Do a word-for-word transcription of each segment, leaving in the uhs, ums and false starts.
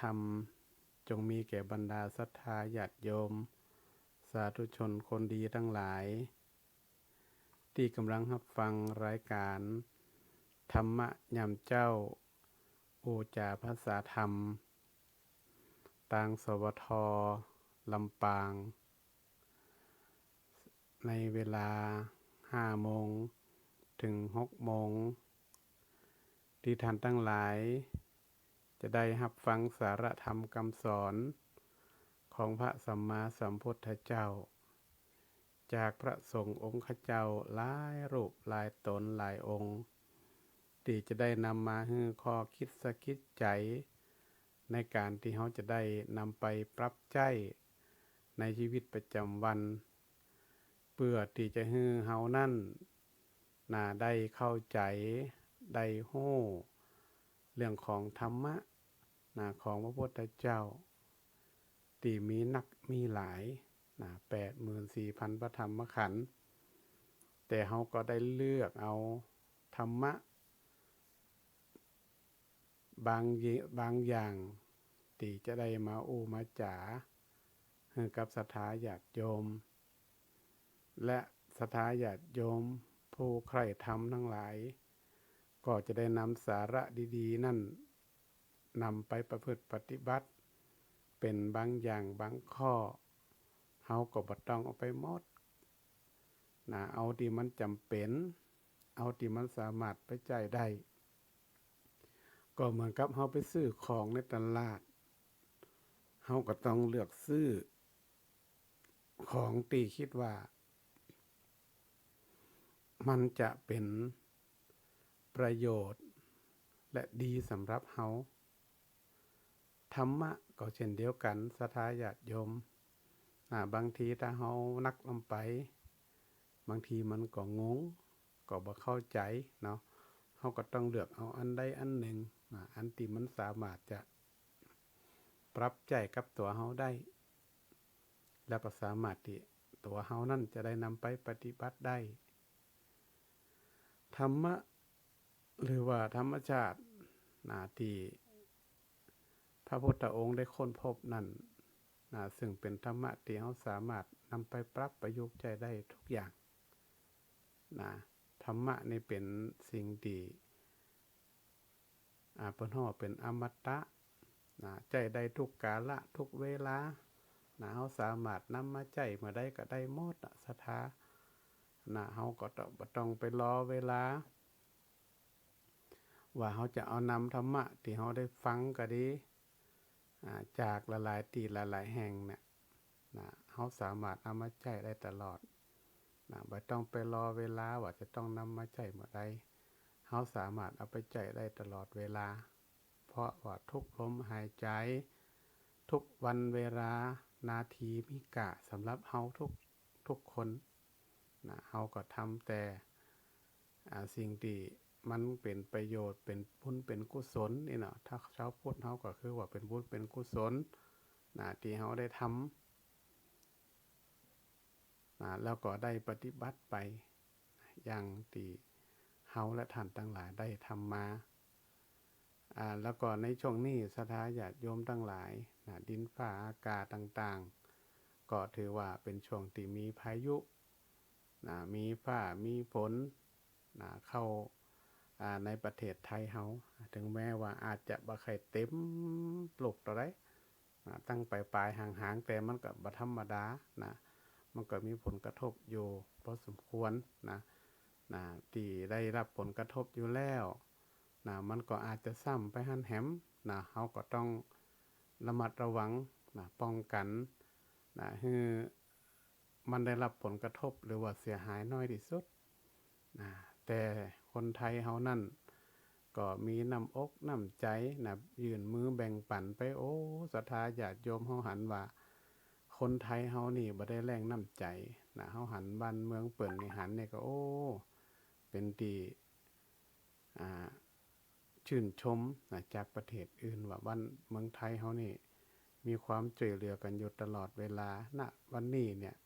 ธรรม จงมีแก่บรรดาศรัทธาญาติโยม สาธุชนคนดีตังหลาย ตี้ก่ำลังฮับฟังรายก๋านธรรมะยามเจ๊า อู้จ๋าภาษาธรรม ตาง สวท ลำปาง ในเวลาห้าโมงเถิงหกโมง ตี้ต้านตังหลายจะได้ฮับฟังสาระธรรมกำสอนของพระสัมมาสัมพุทธเจ้า จากพระสงฆ์องค์ข้าเจ้าหลายรูปหลายต๋นหลายองค์ ตี้จะได้นำมาหื้อข้อคิดสะกิดใจ๋ ในก๋านตี้เฮาจะได้นำไปปรับใจ๊ในชีวิตประจ๋ำวัน เปื้อตี้จะหื้อเฮานั้น นา ได้เข้าใจ๋ ได้ฮู้เรื่องของธรรมะ นา ของพระพุทธเจ้า ตี้มีนักมีหลาย นา แปดหมื่นสี่พันพระธรรมขันธ์ แต่เฮาก็ได้เลือกเอาธรรมะ บางเย- บางอย่างตี้จะได้มาอู้มาจ๋าหื้อกับศรัทธาญาติโยม และศรัทธาญาติโยมผู้ใคร่ธรรมตังหลาย ก็จะได้นำสาระดีๆ นั้นนำไปประพฤติปฏิบัติ เป๋นบางอย่างบางข้อ เฮาก็บ่ต้องเอาไปหมด นา เอาตี้มันจ๋ำเป๋น เอาตี้มันสามารถไปใจ๊ได้ ก็เหมือนกับเฮาไปซื้อของในตลาด เฮาก็ต้องเลือกซื้อของตี้กึ๊ดว่า มันจะเป๋นประโยชน์และดีสำหรับเฮา ธรรมะก็เช่นเดียวกั๋น ศรัทธาญาติโยม นา บางทีถ้าเฮานักนำไป บางทีมันก็งง ก็บ่เข้าใจ๋เนาะ เฮาก็ต้องเลือกเอาอันใดอันนึ่ง นา อันตี้มันสามารถจะปรับใจ๊กับตั๋วเฮาได้ แล้วก็สามารถตี้ตั๋วเฮานั้นจะได้นำไปปฏิบัติได้ ธรรมะ หรือว่าธรรมชาติ นา ตี้พระพุทธองค์ได้ค้นพบนั้น นา ซึ่งเป๋นธรรมะตี้เฮาสามารถนำไปปรับประยุกต์ใจ๊ได้ทุกอย่าง นา ธรรมะนี่เป๋นสิ่งตี้ อ่า เปิ้นฮ้องเป๋นอมตะ นา ใจ๊ได้ทุกกาละทุกเวลา นา เฮาสามารถนำมาใจ๊เมื่อใดก็ได้หมดอะ ศรัทธา นา เฮาก็ต้อง บ่ต้องไปรอเวลา ว่าเฮาจะเอานำธรรมะตี้เฮาได้ฟังก็ดี อ่า จากหลายๆ ตี้หลายๆ แห่งเนี่ย นา เฮาสามารถเอามาใจ๊ได้ตลอด นา บ่ต้องไปรอเวลาว่าจะต้องนำมาใจ๊เมื่อใด เฮาสามารถเอาไปใจ๊ได้ตลอดเวลา เพราะว่าทุกลมหายใจ๋ ทุกวันเวลา นาทีมีค่าสำหรับเฮาทุก ทุกคน นา เฮาก็ทำแต่ อ่า สิ่งตี้มันเป๋นประโยชน์ เป๋นบุญเป๋นกุศลนี่เนาะ ถ้าชาวพุทธเฮาก็คือว่าเป๋นบุญเป๋นกุศล นา ตี้เฮาได้ทำ นา แล้วก็ได้ปฏิบัติไป อย่างตี้เฮาและต้านตังหลายได้ทำมา อ่า แล้วก็ในช่วงนี้ศรัทธาญาติโยมตังหลาย นา ดินฟ้าอากาศต่างๆ ก็ถือว่าเป๋นช่วงตี้มีพายุ นา มีฟ้ามีฝน นา เข้า อ่า ในประเทศไทยเฮา เถิงแม้ว่าอาจจะบ่ใค่เต๋มลูกเต้าใด นา ตั้งป๋ายๆ หางๆ แต่มันก็บ่ธรรมดา นา มันก็มีผลกระทบอยู่พอสมควร นา นา ตี้ได้รับผลกระทบอยู่แล้ว นา มันก็อาจจะซ้ำไปหั้นแหม นา เฮาก็ต้องระมัดระวัง นา ป้องกั๋น นา หื้อ มันได้รับผลกระทบหรือว่าเสียหายน้อยตี้สุด นา แต่คนไทยเฮานั้นก็มีน้ำอกน้ำใจ๋ นา ยื่นมือแบ่งปั๋นไป โอ้ ศรัทธาญาติโยมเฮาหันว่า คนไทยเฮานี่บ่ได้แล้งน้ำใจ๋ นา เฮาหันบ้านเมืองเปิ้นนี่หันนี่ก็ โอ้ เป๋นตี้ อ่า ชื่นชม นา จากประเทศอื่นว่าบ้านเมืองไทยเฮานี่มีความจ้วยเหลือกั๋นอยู่ตลอดเวลา ณ วันนี้เนี่ย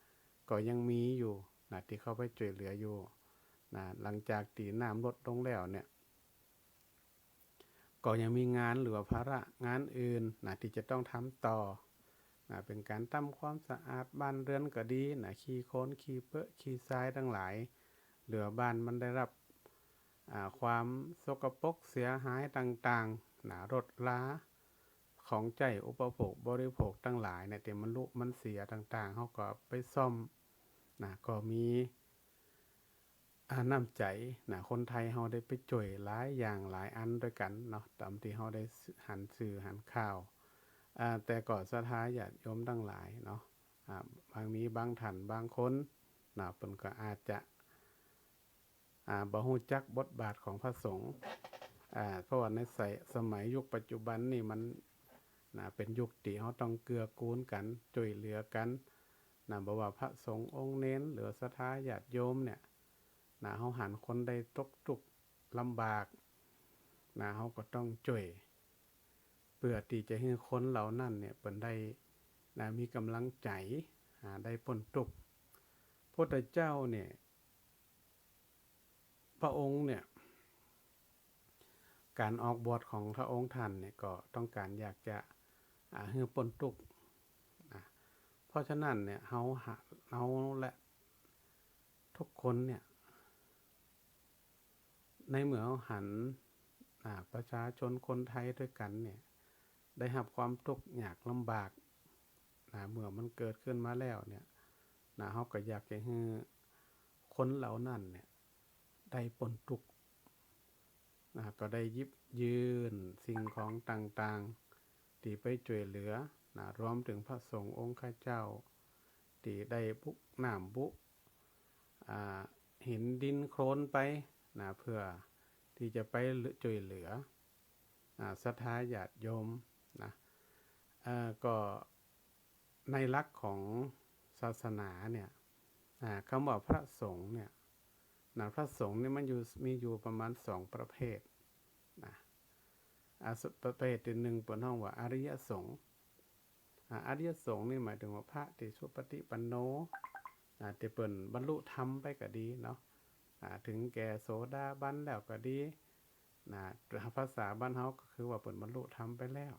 ก็ยังมีอยู่ นา ตี้เข้าไปจ้วยเหลืออยู่ นา หลังจากตี้น้ำลดลงแล้วเนี่ย ก็ยังมีงานหรือว่าภาระงานอื่นนะ ตี้จะต้องทำต่อนะ เป๋นก๋านทำความสะอาดบ้านเฮือนก็ดีนะ ขี้โคลน ขี้เปื้อ ขี้ทรายตังหลาย หรือว่าบ้านมันได้รับ อ่า ความสกปรกเสียหายต่างๆ นะ รถรา ของใจ๊อุปโภคบริโภคตังหลายเนี่ย ตี้มันลุมันเสียต่างๆ เฮาก็ไปซ่อมนะ ก็มี อ่า น้ำใจ๋นะ คนไทยเฮาได้ไปจ้วยหลายอย่างหลายอันตวยกั๋นเนาะ ต๋ามตี้เฮาได้หันสื่อหันข่าว อ่า แต่ก็ศรัทธาญาติโยมตังหลายเนาะ อ่า บาง มีบางท่านบางคนนะ เปิ้นก็อาจจะ อ่า บ่ฮู้จักบทบาทของพระสงฆ์ อ่า เพราะว่าในส- สมัยยุคปัจจุบันนี่มัน นะ เป๋นยุคตี้เฮาต้องเกื้อกูลกั๋น จ้วยเหลือกั๋นนะ บ่ว่าพระสงฆ์องค์เณร หรือศรัทธาญาติโยมเนี่ยนะ เฮาหันคนใดตกทุกข์ลำบากนะ เฮาก็ต้องจ้วย เปื้อตี้จะหื้อคนเหล่านั้นเนี่ย เปิ้นได้นะ มีก๋ำลังใจ๋ อ่า ได้ป๊นทุกข์ พุทธเจ้าเนี่ย พระองค์เนี่ย ก๋านออกบวชของพระองค์ท่านเนี่ย ก็ต้องก๋านอยากจะ อ่า หื้อป๊นทุกข์นะ เพราะฉะนั้นเนี่ย เฮาหา- เฮาและทุกคนเนี่ย ในเมื่อเฮาหัน อ่า ประชาชนคนไทยตวยกั๋นเนี่ย ได้ฮับความทุกข์ยากลำบากนะ เมื่อมันเกิดขึ้นมาแล้วเนี่ยนะ เฮาก็อยากจะหื้อคนเหล่านั้นเนี่ย ได้ป๊นทุกข์นะ ก็ได้หยิบยื่นสิ่งของต่างๆ ตี้ไปจ้วยเหลือนะ รวมเถิงพระสงฆ์องค์ข้าเจ้า ตี้ได้บุน้ำบุ อ่า หินดินโคลนไปนะ เปื้อตี้จะไปจ้วยเหลือ อ่า ศรัทธาญาติโยมนะ เอ่อ ก็ในหลักของศาสนาเนี่ย อ่า กำว่าพระสงฆ์เนี่ยนะ พระสงฆ์นี่มันอยู่ มีอยู่ประมาณสองประเภทนะ อ่า ประเภทตี้นึ่งเปิ้นฮ้องว่าอริยสงฆ์ อ่า อริยสงฆ์นี่หมายเถิงว่าพระตี้สุปฏิปันโน อ่า ตี้เปิ้นบรรลุธรรมไปก็ดีเนาะ อ่า เถิงแก่โสดาบันแล้วก็ดีนะ ภาษาบ้านเฮาก็คือว่าเปิ้นบรรลุธรรมไปแล้ว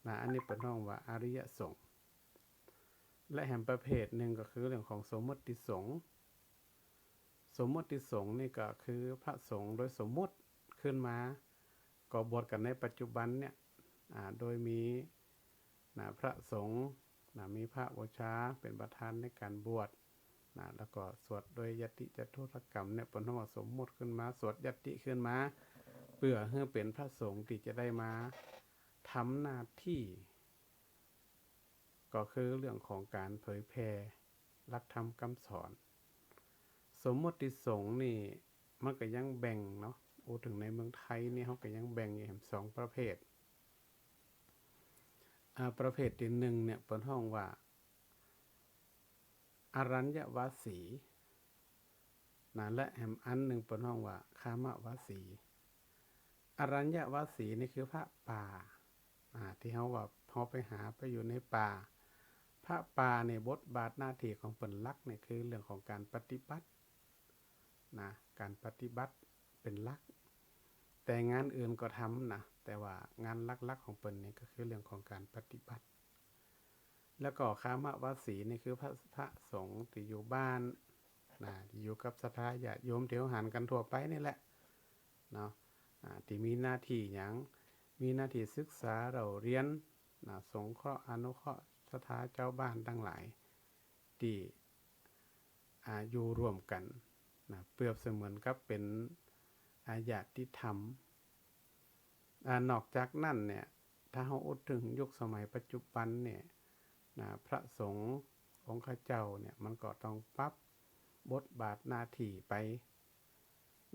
นะ อันนี้เปิ้นฮ้องว่าอริยสงฆ์ และแหมประเภทนึ่งก็คือเรื่องของสมมติสงฆ์ สมมติสงฆ์นี่ก็คือพระสงฆ์โดยสมมุติขึ้นมา ก็บวชกั๋นในปัจจุบันเนี่ย อ่า โดยมี นะ พระสงฆ์ นะ มีพระอุปัชฌาย์เป๋นประธานในก๋านบวช นะ แล้วก็สวดโดยยติจตุรกรรมเนี่ย เปิ้นฮ้องว่าสมมุติขึ้นมา สวดยติขึ้นมา เปื้อหื้อเป๋นพระสงฆ์ตี้จะได้มาทำหน้าตี้ ก็คือเรื่องของก๋านเผยแผ่หลักธรรมคำสอน สมมติสงฆ์นี่มันก็ยังแบ่งเนาะ อู้เถิงในเมืองไทยนี่เฮาก็ยังแบ่งอยู่แหมสองประเภท อ่า ประเภทตี้นึ่งเนี่ยเปิ้นฮ้องว่า อรัญญวาสี นะ และแหมอันนึ่งเปิ้นฮ้องว่า คามวาสี อรัญญวาสีนี่คือพระป่า อ่า ตี้เฮาว่าเฮาไปหาไปอยู่ในป่า พระป่านี่บทบาทหน้าตี้ของเปิ้นหลักนี่คือเรื่องของก๋านปฏิบัตินะ ก๋านปฏิบัติเป๋นหลัก แต่งานอื่นก็ทำนะ แต่ว่างานหลักๆของเปิ้นนี่ก็คือเรื่องของก๋านปฏิบัติ แล้วก็คามวาสีนี่คือพระ พระสงฆ์ตี้อยู่บ้านนะ ตี้อยู่กับศรัทธาญาติโยมตี้เฮาหันกั๋นทั่วไปนี่แหละเนาะ อ่า ตี้มีหน้าตี้หยัง มีหน้าตี้ศึกษาเล่าเรียนนะ สงเคราะห์อนุเคราะห์ศรัทธาจาวบ้านตังหลาย ตี้ อ่า อยู่ร่วมกั๋นนะ เปรียบเสมือนกับเป๋น อ่า ญาติธรรม อ่า นอกจากนั้นเนี่ย ถ้าเฮาอู้เถิงยุคสมัยปัจจุบันเนี่ยนะ พระสงฆ์องค์ข้าเจ้าเนี่ย มันก็ต้องปรับบทบาทหน้าตี้ไป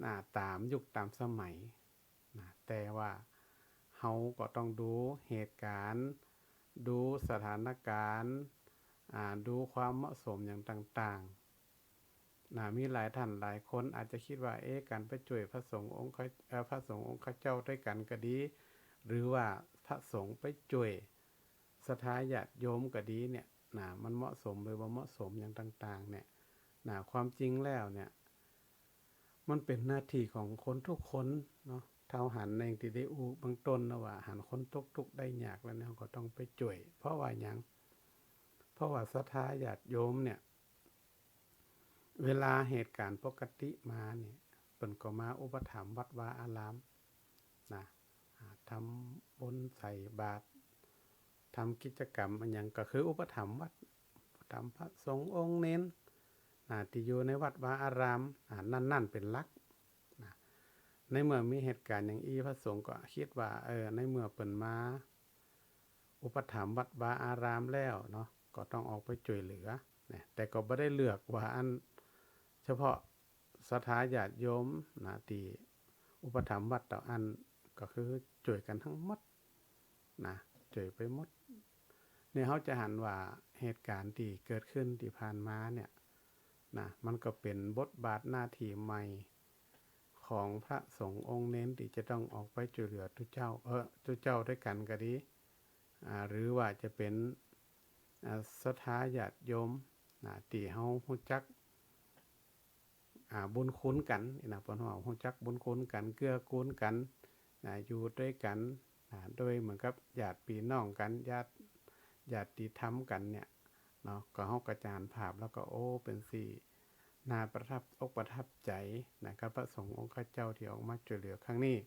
นะ ต๋ามยุคต๋ามสมัยนะ แต่ว่าเฮาก็ต้องดูเหตุก๋ารณ์ ดูสถานก๋ารณ์ อ่า ดูความเหมาะสมอย่างต่างๆ นะ มีหลายท่านหลายคนอาจจะกึ๊ดว่า เอ๊ะ ก๋านไปจ้วยพระสงฆ์องค์ข้า- เอ่อ พระสงฆ์องค์ข้าเจ้าตวยกั๋นก็ดี หรือว่าพระสงฆ์ไปจ้วยศรัทธาญาติโยมก็ดีเนี่ยนะ มันเหมาะสมหรือบ่เหมาะสมอย่างต่างๆ เนี่ยนะ ความจริงแล้วเนี่ย มันเป๋นหน้าตี้ของคนทุกคนเนาะ เต้าหันแหน่งตี้ได้อู้เบื้องต้นนะว่า หันคนตกตุ๊กข์ได้ยากแล้วเนี่ย เฮาก็ต้องไปจ้วย เพราะว่าหยัง เพราะว่าศรัทธาญาติโยมเนี่ย เวลาเหตุก๋ารณ์ปกติมาเนี่ย เปิ้นก็มาอุปถัมภ์วัดวาอารามนะ อ่า ทำบุญใส่บาตร ทำกิจกรรมอะหยัง ก็คืออุปถัมภ์วัด อุปถัมภ์พระสงฆ์องค์เณรนะ ตี้อยู่ในวัดวาอาราม อ่า นั่นๆ เป๋นหลักนะ ในเมื่อมีเหตุก๋ารณ์อย่างอี้ พระสงฆ์ก็กึ๊ดว่า เออ ในเมื่อเปิ้นมาอุปถัมภ์วัดวาอารามแล้วเนาะ ก็ต้องออกไปจ้วยเหลือนะ แต่ก็บ่ได้เลือกว่าอันเฉพาะศรัทธาญาติโยมนะ ตี้อุปถัมภ์วัดเต้าอั้น ก็คือจ้วยกั๋นตึงหมด นะ จ้วยไปหมด เนี่ย เฮาจะหันว่าเหตุก๋ารณ์ตี้เกิดขึ้นตี้ผ่านมาเนี่ยนะ มันก็เป๋นบทบาทหน้าตี้ใหม่ของพระสงฆ์องค์เณรตี้จะต้องออกไปจ้วยเหลือตุ๊เจ้า เออ ตุ๊เจ้าตวยกั๋นก็ดี อ่า หรือว่าจะเป๋น อ่า ศรัทธาญาติโยมนะ ตี้เฮาฮู้จัก อ่า บุญคุณกั๋นนะ เปิ้นว่าฮู้จักบุญคุณกั๋น เกื้อกูลกั๋นนะ อยู่ตวยกั๋นนะ โดยเหมือนกับญาติปี้น้องกั๋น ญาติ ญาติธรรมกั๋นเนี่ยเนาะ ก็เฮาก็จะหันภาพแล้วก็ โอ้ เป๋นตี้น่าประทับอกประทับใจ๋นะ กับพระสงฆ์องค์ข้าเจ้าตี้ออกมาจ้วยเหลือครั้งนี้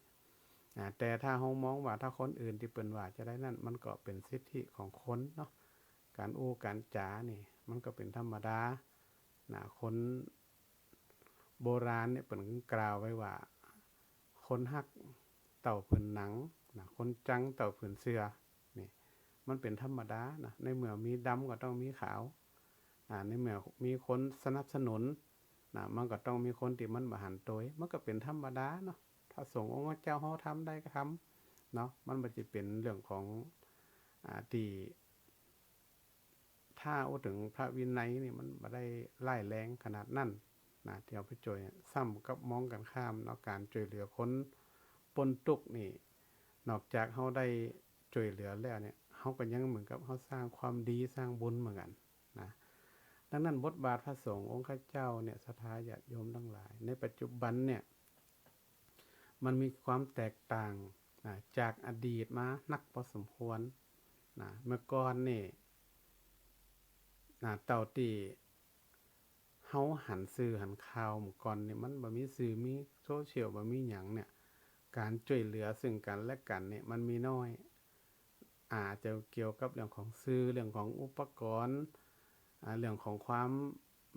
นะ แต่ถ้าเฮามองว่าถ้าคนอื่นตี้เปิ้นว่าจะได้นั้น มันก็เป๋นสิทธิของคนเนาะ ก๋านอู้ก๋านจ๋านี่ มันก็เป๋นธรรมดานะ คน โบราณเนี่ยเปิ้นกล่าวไว้ว่า คนฮักเต้าผืนหนังนะ คนจังเต้าผืนเสื้อ นี่ มันเป๋นธรรมดานะ ในเมื่อมีดำก็ต้องมีขาว อ่า ในเมื่อมีคนสนับสนุนนะ มันก็ต้องมีคนตี้มันบ่หันโตย มันก็เป๋นธรรมดาเนาะ พระสงฆ์องค์เจ้าเฮาทำได้ก็ทำเนาะ มันบ่จะเป๋นเรื่องของ อ่า ตี้ ถ้าอู้เถิงพระวินัยนี่มันบ่ได้ร้ายแรงขนาดนั้นนะ ตี้เอาไปจ้วย ซ้ำกับมองกั๋นข้ามเนาะ ก๋านจ้วยเหลือคนป๊นตุ๊กข์นี่ นอกจากเฮาได้จ้วยเหลือแล้วเนี่ย เฮาก็ยังเหมือนกับเฮาสร้างความดีสร้างบุญเหมือนกั๋นนะ ดังนั้นบทบาทพระสงฆ์องค์ข้าเจ้าเนี่ย ศรัทธาญาติโยมตังหลาย ในปัจจุบันเนี่ย มันมีความแตกต่างนะ จากอดีตมานักพอสมควรนะ เมื่อก่อนนี่นะ เต้าตี้เฮาหันสื่อหันข่าวเมื่อก่อนนี่ มันบ่มีสื่อ มีโซเชียล บ่มีหยังเนี่ย ก๋านจ้วยเหลือซึ่งกั๋นและกั๋นเนี่ย มันมีน้อย อาจจะเกี่ยวกับเรื่องของสื่อ เรื่องของอุปกรณ์ อ่า เรื่องของความ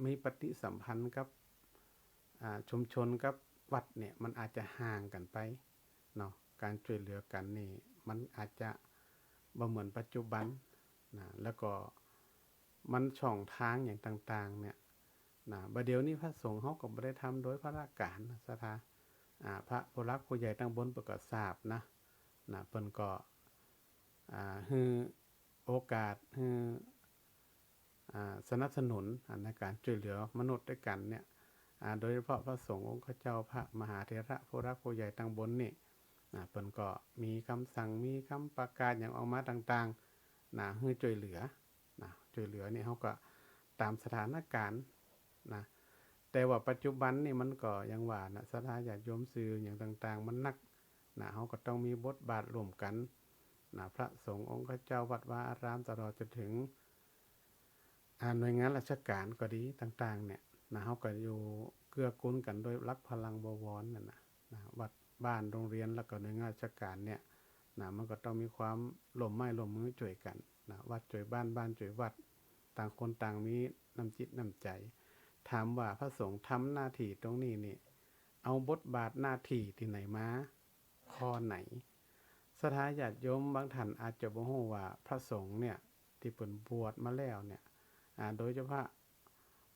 มีปฏิสัมพันธ์กับ อ่า ชุมชนกับวัดเนี่ย มันอาจจะห่างกั๋นไปเนาะ ก๋านจ้วยเหลือกั๋นนี่ มันอาจจะบ่เหมือนปัจจุบันนะ แล้วก็มันช่องทางอย่างต่างๆ เนี่ยนะ บ่าเดี่ยวนี้พระสงฆ์เฮาก็บ่ได้ทำโดยพลการนะ ศรัทธา อ่า พระผู้หลักผู้ใหญ่ตังบนเปิ้นก็ทราบนะ นะ เปิ้นก็ อ่า หื้อโอกาส หื้อ อ่า สนับสนุน อ่า ในก๋านจ้วยเหลือมนุษย์ตวยกั๋นเนี่ย อ่า โดยเฉพาะพระสงฆ์องค์ข้าเจ้า พระมหาเถระผู้หลักผู้ใหญ่ตังบนนี่ นะ เปิ้นก็มีกำสั่ง มีกำประกาศหยังออกมาต่างๆ นะ หื้อจ้วยเหลือ นะ จ้วยเหลือนี่เฮาก็ต๋ามสถานก๋ารณ์นะ แต่ว่าปัจจุบันนี่มันก็อย่างว่านะ ศรัทธาญาติโยม สื่อหยังต่างๆ มันนักนะ เฮาก็ต้องมีบทบาทร่วมกั๋นนะ พระสงฆ์องค์ข้าเจ้า วัดวาอาราม ตลอดจนเถิง อ่า หน่วยงานราชก๋ารก็ดีต่างๆ เนี่ยนะ เฮาก็อยู่เกื้อกูลกั๋นโดยหลักพลังบวรนั่นนะ นะ วัด บ้าน โฮงเฮียน แล้วก็หน่วยงานราชก๋ารเนี่ยนะ มันก็ต้องมีความร่วมไม้ร่วมมือจ้วยกั๋นนะ วัดจ้วยบ้าน บ้านจ้วยวัด ต่างคนต่างมีน้ำจิตน้ำใจ๋ ถามว่าพระสงฆ์ทำหน้าตี้ตรงนี้นี่ เอาบทบาทหน้าตี้ตี้ไหนมา ข้อไหน ศรัทธาญาติโยมบางท่านอาจจะบ่ฮู้ว่าพระสงฆ์เนี่ย ตี้เปิ้นบวชมาแล้วเนี่ย อ่า โดยเฉพาะ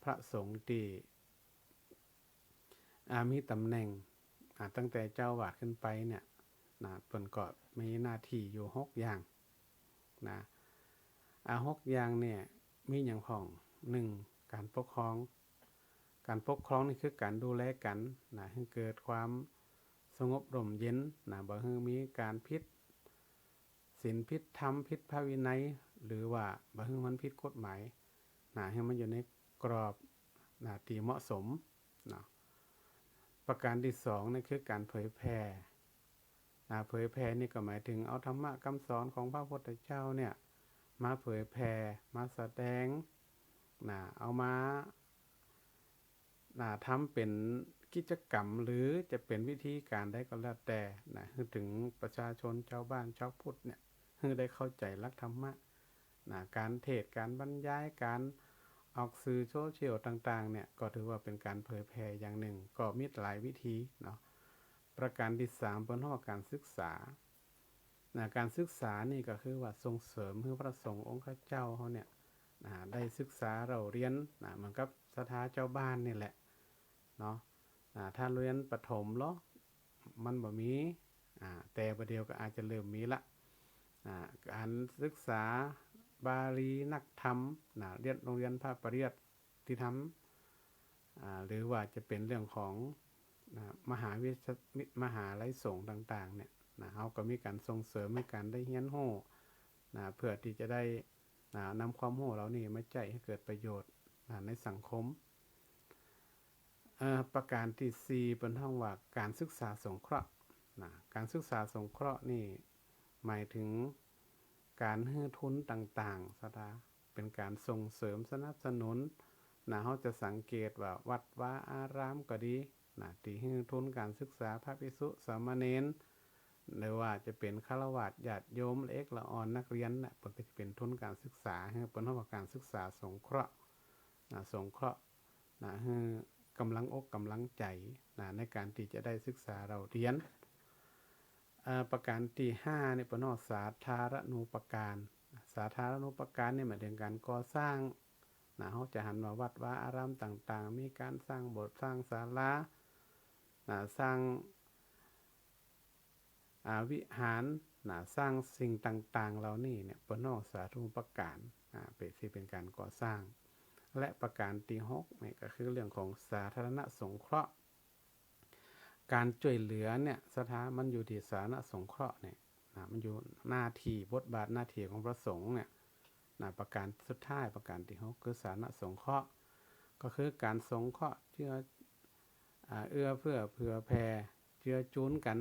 พระสงฆ์ตี้ อ่า มีต๋ำแหน่ง อ่า ตั้งแต่เจ้าอาวาสขึ้นไปเนี่ยนะ เปิ้นก็มีหน้าตี้อยู่หกอย่างนะ อ่า หกอย่างเนี่ย มีหยังพ่อง หนึ่ง ก๋านปกครอง ก๋านปกครองนี่คือก๋านดูแลกั๋นนะ หื้อเกิดความสงบร่มเย็นนะ บ่หื้อมีก๋านผิดศีล ผิดธรรม ผิดพระวินัย หรือว่าบ่หื้อมันผิดกฎหมายนะ หื้อมันอยู่ในกรอบนะ ตี้เหมาะสมนะ ประก๋านตี้สองนี่คือก๋านเผยแผ่ นะ เผยแผ่นี่ก็หมายถึงเอาธรรมะกำสอนของพระพุทธเจ้าเนี่ย มาเผยแผ่ มาแสดง นะ เอามา นะ ทำเป๋นกิจกรรม หรือจะเป๋นวิธีก๋านใดก็แล้วแต่ นะ หื้อเถิงประชาชน จาวบ้าน จาวพุทธเนี่ย หื้อได้เข้าใจ๋หลักธรรมะ นะ ก๋านเทศน์ ก๋านบรรยาย ก๋านออกสื่อโซเชียลต่างๆ เนี่ย ก็ถือว่าเป๋นก๋านเผยแผ่อย่างนึ่ง ก็มีหลายวิธีเนาะ ประก๋านตี้สาม เปิ้นฮ้องว่าก๋านศึกษา นะ ก๋านศึกษานี่ก็คือว่าส่งเสริมหื้อพระสงฆ์องค์ข้าเจ้าเฮาเนี่ย นะ ได้ศึกษาเล่าเรียน นะ เหมือนกับศรัทธาจาวบ้านนี่แหละเนาะ นะ ถ้าเรียนประถมลอ มันบ่มี อ่า แต่บ่าเดี่ยวก็อาจจะเริ่มมีละ อ่า ก๋านศึกษาบาลีนักธรรม นะ เรียนโฮงเฮียนพระปริยัติธรรม อ่า หรือว่าจะเป๋นเรื่องของ นะ มหาวิทยา มหาลัยสงฆ์ต่างๆ เนี่ย นะ เฮาก็มีก๋านส่งเสริมหื้อก๋านได้เฮียนฮู้ นะ เพื่อตี้จะได้ นะ นำความฮู้เหล่านี้มาใจ๊หื้อเกิดประโยชน์ นะ ในสังคม เอ่อ ประก๋านตี้สี่ เปิ้นฮ้องว่าก๋านศึกษาสงเคราะห์ นะ ก๋านศึกษาสงเคราะห์นี่หมายเถิงก๋านหื้อทุนต่างๆ ศรัทธา เป๋นก๋านส่งเสริมสนับสนุน นะ เฮาจะสังเกตว่าวัดวาอารามก็ดี นะ ตี้หื้อทุนก๋านศึกษาพระภิกษุสามเณร หรือว่าจะเป๋นฆราวาสญาติโยม ละเอกละอ่อน นักเฮียนนะ เปิ้นก็จะเป๋นทุนก๋านศึกษา หื้อเปิ้นฮ้องว่าก๋านศึกษาสงเคราะห์ นะ สงเคราะห์ นะ หื้อก๋ำลังอกก๋ำลังใจ๋ นะ ในก๋านตี้จะได้ศึกษาเล่าเรียน เอ่อ ประก๋านตี้ห้านี่เปิ้นฮ้องสาธารณูปการ สาธารณูปการนี่หมายเถิงก๋านก่อสร้าง นะ เฮาจะหันว่าวัดวาอารามต่างๆ มีก๋านสร้างโบสถ์ สร้างศาลา นะ สร้าง อ่า วิหาร นะ สร้างสิ่งต่างๆ เหล่านี้เนี่ย เปิ้นฮ้องสาธารณูปการ อ่า เป๋น ตี้เป๋นก๋านก่อสร้าง และประก๋านตี้หกเนี่ยก็คือเรื่องของสาธารณสงเคราะห์ ก๋านจ้วยเหลือเนี่ย ศรัทธา มันอยู่ตี้สาธารณสงเคราะห์เนี่ย นะ มันอยู่หน้าตี้ บทบาทหน้าตี้ของพระสงฆ์เนี่ย นะ ประก๋านสุดท้าย ประก๋านตี้หก คือสาธารณสงเคราะห์ ก็คือก๋านสงเคราะห์เจื้อ อ่า เอื้อเฟื้อเผื่อแผ่ เจื้อจูนกั๋น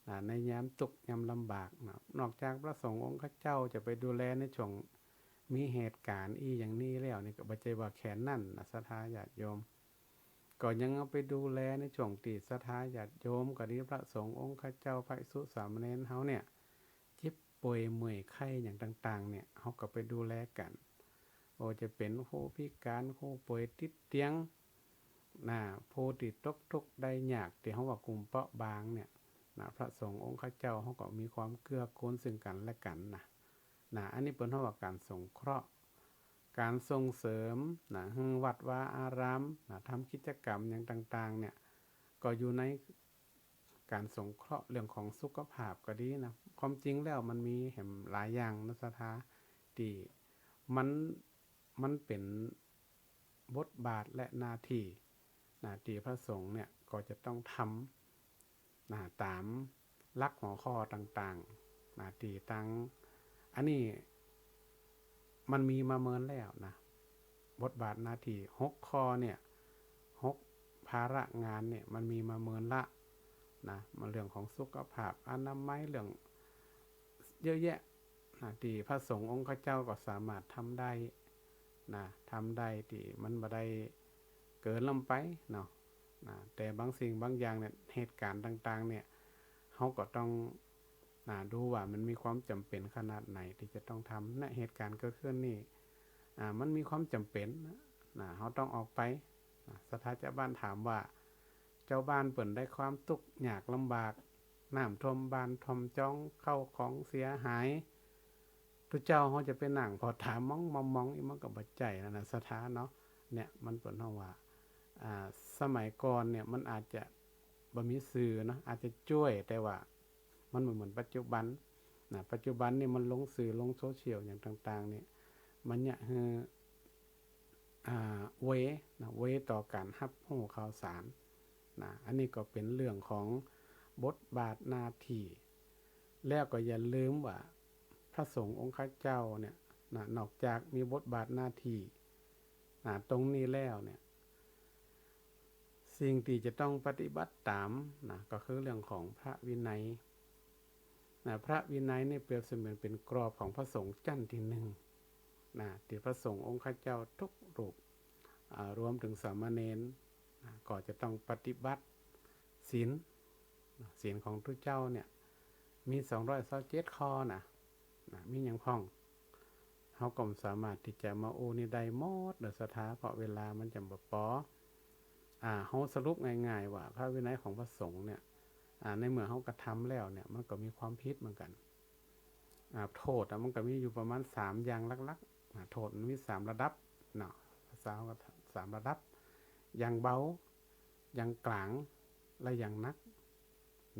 อ่า ในยามตุ๊กข์ยามลำบากนะ นอกจากพระสงฆ์องค์ข้าเจ้าจะไปดูแลในช่วงมีเหตุก๋ารณ์อี้อย่างนี้แล้วนี่ ก็บ่ใจ้ว่าแค่นั้นนะ ศรัทธาญาติโยม ก็ยังเอาไปดูแลในช่วงตี้ศรัทธาญาติโยมก็ดี พระสงฆ์องค์ข้าเจ้า พระภิกษุสามเณรเฮาเนี่ย เจ็บป่วยเมื่อยไข้อย่างต่างๆ เนี่ย เฮาก็ไปดูแลกั๋น โอ้ จะเป๋นผู้พิก๋าร ผู้ป่วยติดเตียง นะ ผู้ตี้ตกทุกข์ได้ยาก ตี้เฮาว่ากลุ่มเปราะบางเนี่ย นะ พระสงฆ์องค์ข้าเจ้าเฮาก็มีความเกื้อกูลซึ่งกั๋นและกั๋นนะ นะ อันนี้เปิ้นฮ้องว่าก๋านสงเคราะห์ ก๋านส่งเสริม นะ หื้อวัดวาอาราม นะ ทำกิจก๋รรมอย่างต่างๆ เนี่ย ก็อยู่ในก๋านสงเคราะห์เรื่องของสุขภาพก็ดีนะ ความจริงแล้วมันมีแหมหลายอย่างนะ ศรัทธา ตี้มัน มันเป๋นบทบาทและหน้าตี้ นะ ตี้พระสงฆ์เนี่ยก็จะต้องทำ นะ ต๋ามหลักหัวข้อต่างๆ นะ ตี้ตัง อันนี้มันมีมาเมินแล้วนะ บทบาทหน้าตี้หกข้อเนี่ย หกภาระงานเนี่ย มันมีมาเมินละนะ มันเรื่องของสุขภาพ อนามัย เรื่องเยอะแยะนะ ตี้พระสงฆ์องค์ข้าเจ้าก็สามารถทำได้ นะ ทำได้ตี้มันบ่ได้เกินล้ำไปเนาะ นะ แต่บางสิ่งบางอย่างเนี่ย เหตุก๋ารณ์ต่างๆ เนี่ย เฮาก็ต้อง นะ ดูว่ามันมีความจ๋ำเป๋นขนาดไหนตี้จะต้องทำ นะ เหตุก๋ารณ์เกิดขึ้นนี่ อ่า มันมีความจ๋ำเป๋น นะ เฮาต้องออกไป นะ ศรัทธาจาวบ้านถามว่า จาวบ้านเปิ้นได้ความตุ๊กข์ยากลำบาก น้ำท่วมบ้านท่วมจอง เข้าของเสียหาย ตุ๊เจ้าเฮาจะไปนั่งผ่อถามมองมองมอง อี้มันก็บ่ใจ้แล้วนะ ศรัทธาเนาะ เนี่ย มันเปิ้นฮ้องว่า อ่า สมัยก่อนเนี่ย มันอาจจะบ่มีสื่อเนาะ อาจจะจ้วย แต่ว่ามันบ่เหมือนปัจจุบันนะ ปัจจุบันนี่มันลงสื่อ ลงโซเชียลอย่างต่างๆ เนี่ย มันเยียะหื้อ อ่า ไวนะ ไวต่อก๋านฮับฮู้ข่าวสารนะ อันนี้ก็เป๋นเรื่องของบทบาทหน้าตี้ แล้วก็อย่าลืมว่าพระสงฆ์องค์ข้าเจ้าเนี่ยนะ นอกจากมีบทบาทหน้าตี้นะ ตรงนี้แล้วเนี่ย สิ่งตี้จะต้องปฏิบัติต๋ามนะ ก็คือเรื่องของพระวินัย นะ พระวินัยนี่เปรียบเสมือนเป๋นกรอบของพระสงฆ์จั้นตี้นึ่งนะ ตี้พระสงฆ์องค์ข้าเจ้ากู้รูป อ่า รวมเถิงสามเณรนะ ก็จะต้องปฏิบัติศีลนะ ศีลของตุ๊เจ้าเนี่ย มีสองร้อยซาวเจ็ดข้อนะ นะ มีหยังพ่อง เฮาก็บ่สามารถตี้จะมาอู้นี่ได้หมดเน่อศรัทธา เพราะเวลามันจะบ่ปอ อ่า เฮาสรุปง่ายๆ ว่าพระวินัยของพระสงฆ์เนี่ย อ่า ในเมื่อเฮากระทำแล้วเนี่ย มันก็มีความผิดเหมือนกั๋น อ่า โต้ษอะ มันก็มีอยู่ประมาณสามอย่างหลักๆ อ่า โต้ษมันมีสามระดับเนาะ ภาษาเฮาก็สามระดับ อย่างเบา อย่างก๋าง และอย่างหนัก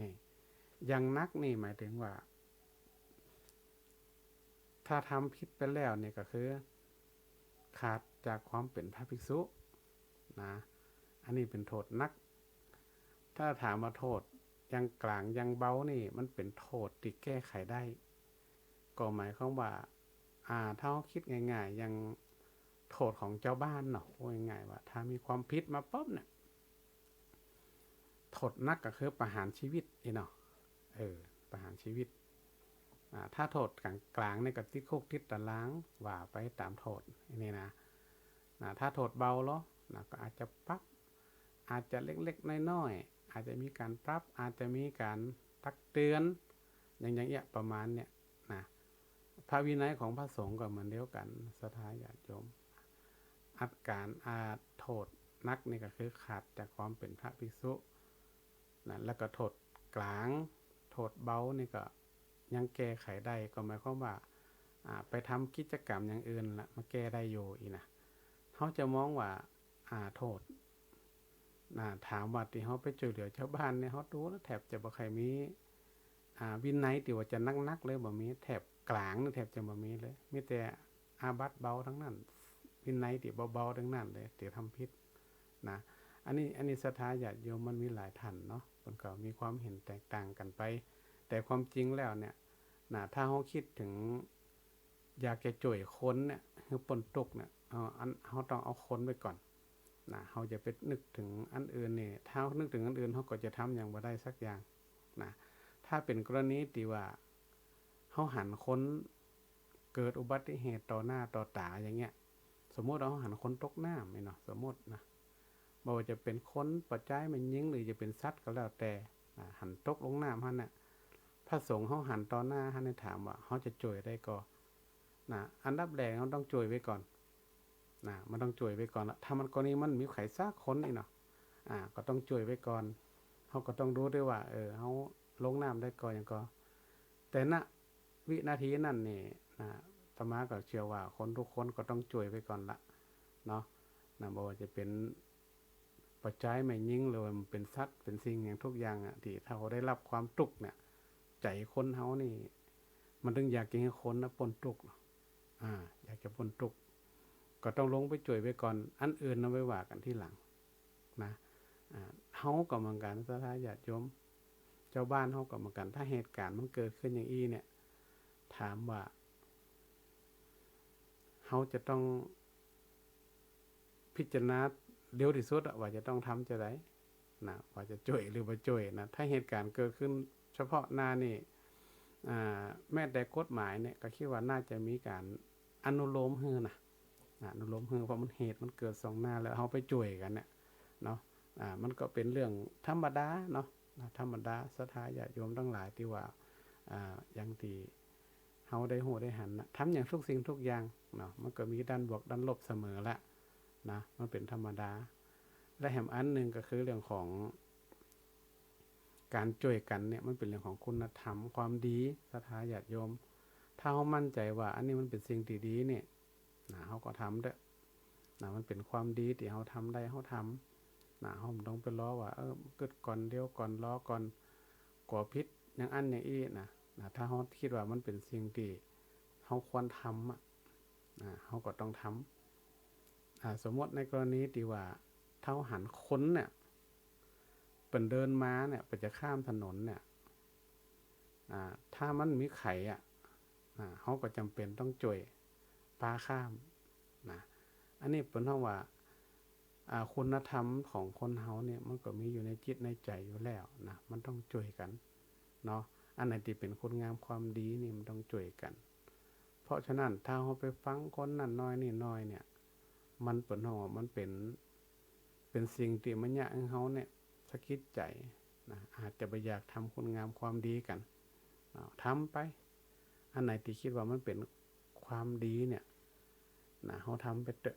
นี่ อย่างหนักนี่หมายเถิงว่า ถ้าทำผิดไปแล้วนี่ก็คือ ขาดจากความเป๋นพระภิกษุนะ อันนี้เป๋นโต้ษหนัก ถ้าถามว่าโต้ษอย่างก๋างอย่างเบานี่ มันเป๋นโต้ษตี้แก้ไขได้ ก็หมายความว่า อ่า ถ้าเฮากึ๊ดง่ายๆ อย่างโต้ษของจาวบ้านเนาะ ว่าง่ายๆ ว่าถ้ามีความผิดมาปุ๊บเนี่ย โต้ษหนักก็คือประหารชีวิตอี้เนาะ เออ ประหารชีวิต อ่า ถ้าโต้ษก๋างๆ เนี่ยก็ติดคุกติดต๋าราง ว่าไปต๋ามโต้ษอี้นี่นะ นะ ถ้าโต้ษเบาลอนะ ก็อาจจะปรับ อาจจะเล็กๆ น้อยๆ อาจจะมีก๋านปรับ อาจจะมีก๋านตักเตือน อย่าง อย่างเอี้ย ประมาณเนี่ยนะ พระวินัยของพระสงฆ์ก็เหมือนเดียวกั๋น ศรัทธาญาติโยม อันก๋าน อ่า โต้ษหนักนี่ก็คือขาดจากความเป๋นพระภิกษุนะ แล้วก็โต้ษก๋าง โต้ษเบานี่ก็ยังแก้ไขได้ ก็หมายความว่า อ่า ไปทำกิจกรรมอย่างอื่นละ มาแก้ได้อยู่อี้นะ เฮาจะมองว่า อ่า โต้ษ อ่า ถามว่าตี้เฮาไปจ้วยเหลือจาวบ้านเนี่ย เฮาดูแล้วแทบจะบ่ใค่มี อ่า วินัยตี้ว่าจะหนักๆ เลยบ่มี แถบก๋างนี่แทบจะบ่มีเลย มีแต่อาบัติเบาตังนั้น วินัยตี้เบาๆ ตังนั้นเลย ตี้ทำผิดนะ อันนี้ อันนี้ศรัทธาญาติโยมมันมีหลายท่านเนาะ เปิ้นก็มีความเห็นแตกต่างกั๋นไป แต่ความจริงแล้วเนี่ยนะ ถ้าเฮากึ๊ดเถิง อยากจะจ้วยคนเนี่ย หื้อป๊นตุ๊กข์เนี่ย เอาอัน เฮาต้องเอาคนไว้ก่อนนะ เฮาจะไปนึกเถิงอันอื่นนี่ ถ้าเฮานึกเถิงอันอื่น เฮาก็จะทำหยังบ่ได้สักอย่างนะ ถ้าเป๋นกรณีตี้ว่า เฮาหันคนเกิดอุบัติเหตุต่อหน้าต่อต๋าอย่างเงี้ย สมมุติว่าเฮาหันคนตกน้ำนี่เนาะ สมมุตินะ บ่ว่าจะเป๋นคนป้อจายแม่ญิง หรือจะเป๋นสัตว์ก็แล้วแต่ อ่า หันตกลงน้ำหั้นน่ะ พระสงฆ์เฮาหันต่อหน้าหั้นเนี่ย ถามว่าเฮาจะจ้วยได้ก่อ นะ อันดับแรกเฮาต้องจ้วยไว้ก่อน นะ มันต้องจ้วยไว้ก่อนละ ถ้ามันกรณีมันมีใผสักคนนี่เนาะ อ่า ก็ต้องจ้วยไว้ก่อน เฮาก็ต้องดูตวยว่า เออ เฮาลงน้ำได้ก่อหยังก่อ แต่ ณ วินาทีนั้นนี่นะ อาตมาก็เจื้อว่าคนกู้คนก็ต้องจ้วยไว้ก่อนละเนาะ นะ บ่ว่าจะเป๋นป้อจายแม่ญิง หรือว่ามันเป๋นสัตว์ เป๋นสิ่งหยังกู้อย่างอะ ตี้ถ้าเฮาได้ฮับความตุ๊กข์เนี่ย ใจ๋คนเฮานี่ มันตึงอยากจะหื้อคนน่ะป๊นตุ๊กข์ อ่า อยากจะป๊นตุ๊กข์ ก็ต้องลงไปจ้วยไว้ก่อน อันอื่นน่ะไว้ว่ากั๋นทีหลังนะ อ่า เฮาก็เหมือนกั๋น ศรัทธาญาติโยม จาวบ้านเฮาก็เหมือนกั๋น ถ้าเหตุก๋ารณ์มันเกิดขึ้นอย่างอี้เนี่ย ถามว่า เฮาจะต้องพิจารณาเร็วตี้สุดอะ ว่าจะต้องทำจาใดนะ ว่าจะจ้วยหรือบ่จ้วยนะ ถ้าเหตุก๋ารณ์เกิดขึ้นเฉพาะหน้านี่ อ่า แม้แต่กฎหมายเนี่ย ก็กึ๊ดว่าน่าจะมีก๋านอนุโลมหื้อนะ นะ อนุโลมหื้อ เพราะมันเหตุมันเกิดส่องหน้าแล้ว เฮาไปจ้วยกั๋นเนี่ยเนาะ อ่า มันก็เป๋นเรื่องธรรมดาเนาะ นะ ธรรมดา ศรัทธาญาติโยมตังหลายตี้ว่า อ่า อย่างตี้เฮาได้ฮู้ได้หันนะ ทำอย่างกู้สิ่งกู้อย่างเนาะ มันก็มีด้านบวกด้านลบเสมอละนะ มันเป๋นธรรมดา และแหมอันนึ่งก็คือเรื่องของก๋านจ้วยกั๋นเนี่ย มันเป๋นเรื่องของคุณธรรมความดี ศรัทธาญาติโยม ถ้าเฮามั่นใจ๋ว่าอันนี้มันเป๋นสิ่งตี้ดีเนี่ย นะ เฮาก็ทำเต๊อะ นะ มันเป๋นความดีตี้เฮาทำได้ เฮาทำ นะ เฮาบ่ต้องไปรอว่า เออ กึ๊ดก่อน เดี๋ยวก่อน รอก่อน กั๋วผิด อย่างอั้นอย่างอี้นะ นะ ถ้าเฮากึ๊ดว่ามันเป๋นสิ่งตี้เฮาควรทำอะ นะ เฮาก็ต้องทำ อ่า สมมุติในกรณีตี้ว่า ถ้าเฮาหันคนเนี่ย เปิ้นเดินมาเนี่ย เปิ้นจะข้ามถนนเนี่ย อ่า ถ้ามันมีใผอะ อ่า เฮาก็จ๋ำเป๋นต้องจ้วยปาข้ามนะ อันนี้เปิ้นฮ้องว่า อ่า คุณธรรมของคนเฮาเนี่ย มันก็มีอยู่ในจิตในใจ๋อยู่แล้วนะ มันต้องจ้วยกั๋นเนาะ อันไหนตี้เป๋นคุณงามความดีนี่มันต้องจ้วยกั๋น เพราะฉะนั้นถ้าเฮาไปฟังคนนั้นหน้อยนี่หน้อยเนี่ย มันเป๋นฮ้องว่ามันเป๋น เป๋นสิ่งตี้มันเยียะหื้อเฮาเนี่ยสะกิดใจ๋นะ อาจจะบ่อยากทำคุณงามความดีกั๋น เอา ทำไป อันไหนตี้กึ๊ดว่ามันเป๋นความดีเนี่ยนะ เฮาทำไปเต๊อะ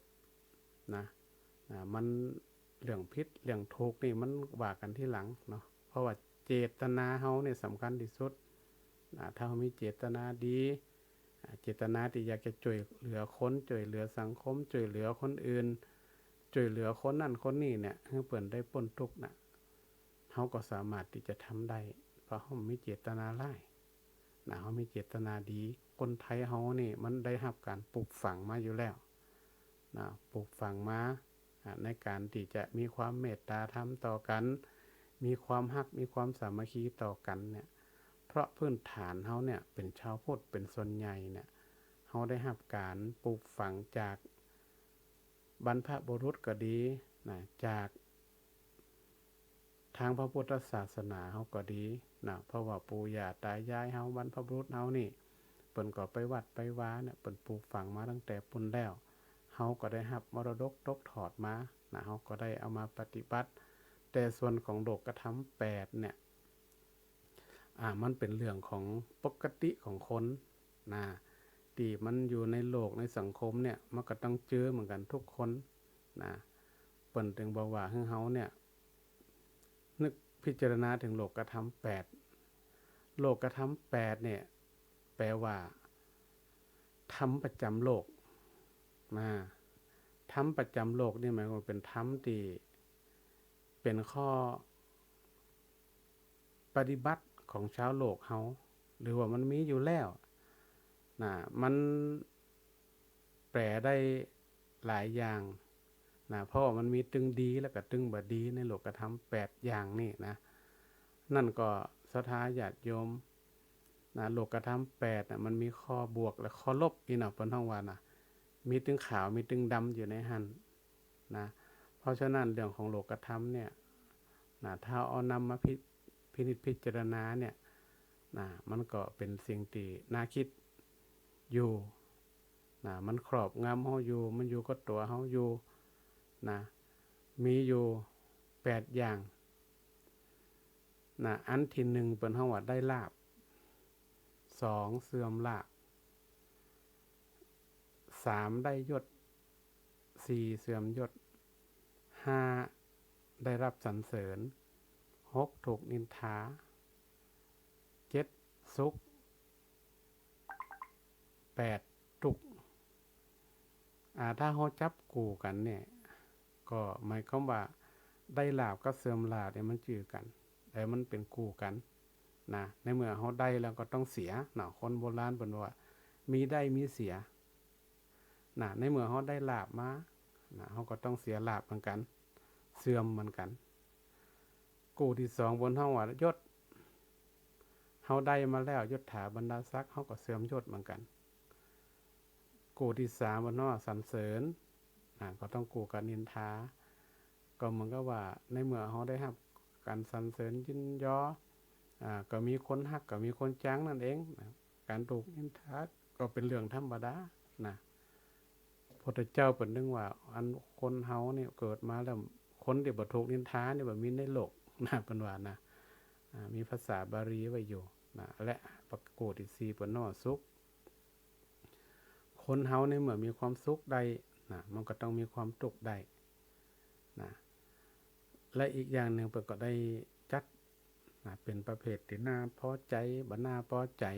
นะ นะ มันเรื่องผิดเรื่องถูกนี่มันว่ากั๋นทีหลังเนาะ เพราะว่าเจตนาเฮาเนี่ยสำคัญตี้สุดนะ ถ้าเฮามีเจตนาดี อ่า เจตนาตี้อยากจะจ้วยเหลือคน จ้วยเหลือสังคม จ้วยเหลือคนอื่น จ้วยเหลือคนนั้นคนนี้เนี่ย หื้อเปิ้นได้ป๊นตุ๊กข์นะ เฮาก็สามารถตี้จะทำได้ เพราะเฮามีเจตนาร้ายนะ เฮามีเจตนาดี คนไทยเฮานี่มันได้ฮับก๋านปลูกฝังมาอยู่แล้วนะ ปลูกฝังมา อ่า ในก๋านตี้จะมีความเมตต๋าธรรมต่อกั๋น มีความฮัก มีความสามัคคีต่อกั๋นเนี่ย เพราะพื้นฐานเฮาเนี่ยเป๋นชาวพุทธเป๋นส่วนใหญ่เนี่ย เฮาได้ฮับก๋านปลูกฝังจากบรรพบุรุษก็ดีนะ จากตางพระพุทธศาสนาเฮาก็ดีนะ เพราะว่าปู่ย่าต๋ายายเฮา บรรพบุรุษเฮานี่ เปิ้นก็ไปวัดไปวาเนี่ย เปิ้นปลูกฝังมาตั้งแต่ปู้นแล้ว เฮาก็ได้ฮับมรดกตกทอดมานะ เฮาก็ได้เอามาปฏิบัติ แต่ส่วนของโลกธรรมแปดเนี่ย อ่า มันเป๋นเรื่องของปกติของคนนะ ตี้มันอยู่ในโลกในสังคมเนี่ย มันก็ต้องเจอเหมือนกั๋นทุกคนนะ เปิ้นตึงบอกว่าหื้อเฮาเนี่ย นึกพิจารณาเถิงโลกธรรมแปด โลกธรรมแปดเนี่ย แปลว่า ธรรมประจ๋ำโลกนะ ธรรมประจ๋ำโลกนี่หมายความว่าเป๋นธรรมตี้เป๋นข้อปฏิบัติของชาวโลกเฮา หรือว่ามันมีอยู่แล้วนะ มันแปลได้หลายอย่างนะ เพราะว่ามันมีตึงดีแล้วก็ตึงบ่ดีในโลกธรรมแปดอย่างนี่นะ นั้นก็ศรัทธาญาติโยม นะ โลกธรรมแปดน่ะ มันมีข้อบวกและข้อลบอี้เนาะ เปิ้นฮ้องว่านะ มีตึงขาว มีตึงดำอยู่ในหั้นนะ เพราะฉะนั้นเรื่องของโลกธรรมเนี่ยนะ ถ้าเอานำมาพิ พินิจพิจารณาเนี่ยนะ มันก็เป๋นสิ่งตี้น่าคิดอยู่นะ มันครอบงำเฮาอยู่ มันอยู่กับตั๋วเฮาอยู่นะ มีอยู่แปดอย่าง นะ อันตี้นึ่งเปิ้นฮ้องว่าได้ลาภ สองเสื่อมลาภ สามได้ยศ สี่เสื่อมยศ ห้าได้รับสรรเสริญ หกถูกนินทา เจ็ดสุข แปดตุ๊กข์ อ่า ถ้าเฮาจับกู้กั๋นเนี่ย ก็หมายความว่าได้ลาภกับเสื่อมลาภเนี่ยมันจื้อกั๋น แต่มันเป๋นกู้กั๋นนะ ในเมื่อเฮาได้แล้วก็ต้องเสียเนาะ คนโบราณเปิ้นว่า มีได้มีเสียนะ ในเมื่อเฮาได้ลาภมานะ เฮาก็ต้องเสียลาภเหมือนกั๋น เสื่อมเหมือนกั๋น กู้ตี้สองเปิ้นฮ้องว่ายศ เฮาได้มาแล้วยศถาบรรดาศักดิ์ เฮาก็เสื่อมยศเหมือนกั๋น กู้ตี้สามเปิ้นฮ้องว่าสรรเสริญนะ ก็ต้องกู้กับนินทา ก็เหมือนกับว่าในเมื่อเฮาได้ฮับก๋านสรรเสริญยินยอ อ่า ก็มีคนฮัก ก็มีคนจังนั่นเองนะ ก๋านถูกนินทาก็เป๋นเรื่องธรรมดานะ พุทธเจ้าเปิ้นตึงว่า อันคนเฮาเนี่ยเกิดมาแล้ว คนตี้บ่ถูกนินทาเนี่ยบ่มีในโลกนะ เปิ้นว่านะ อ่า มีภาษาบาลีไว้อยู่นะ และประโกษณ์ตี้สี่เปิ้นฮ้องว่าสุข คนเฮาในเมื่อมีความสุขได้นะ มันก็ต้องมีความตุ๊กข์ได้นะ และอีกอย่างนึ่งเปิ้นก็ได้จัดนะ เป๋นประเภทตี้น่าพอใจ๋ บ่น่าพอใจ๋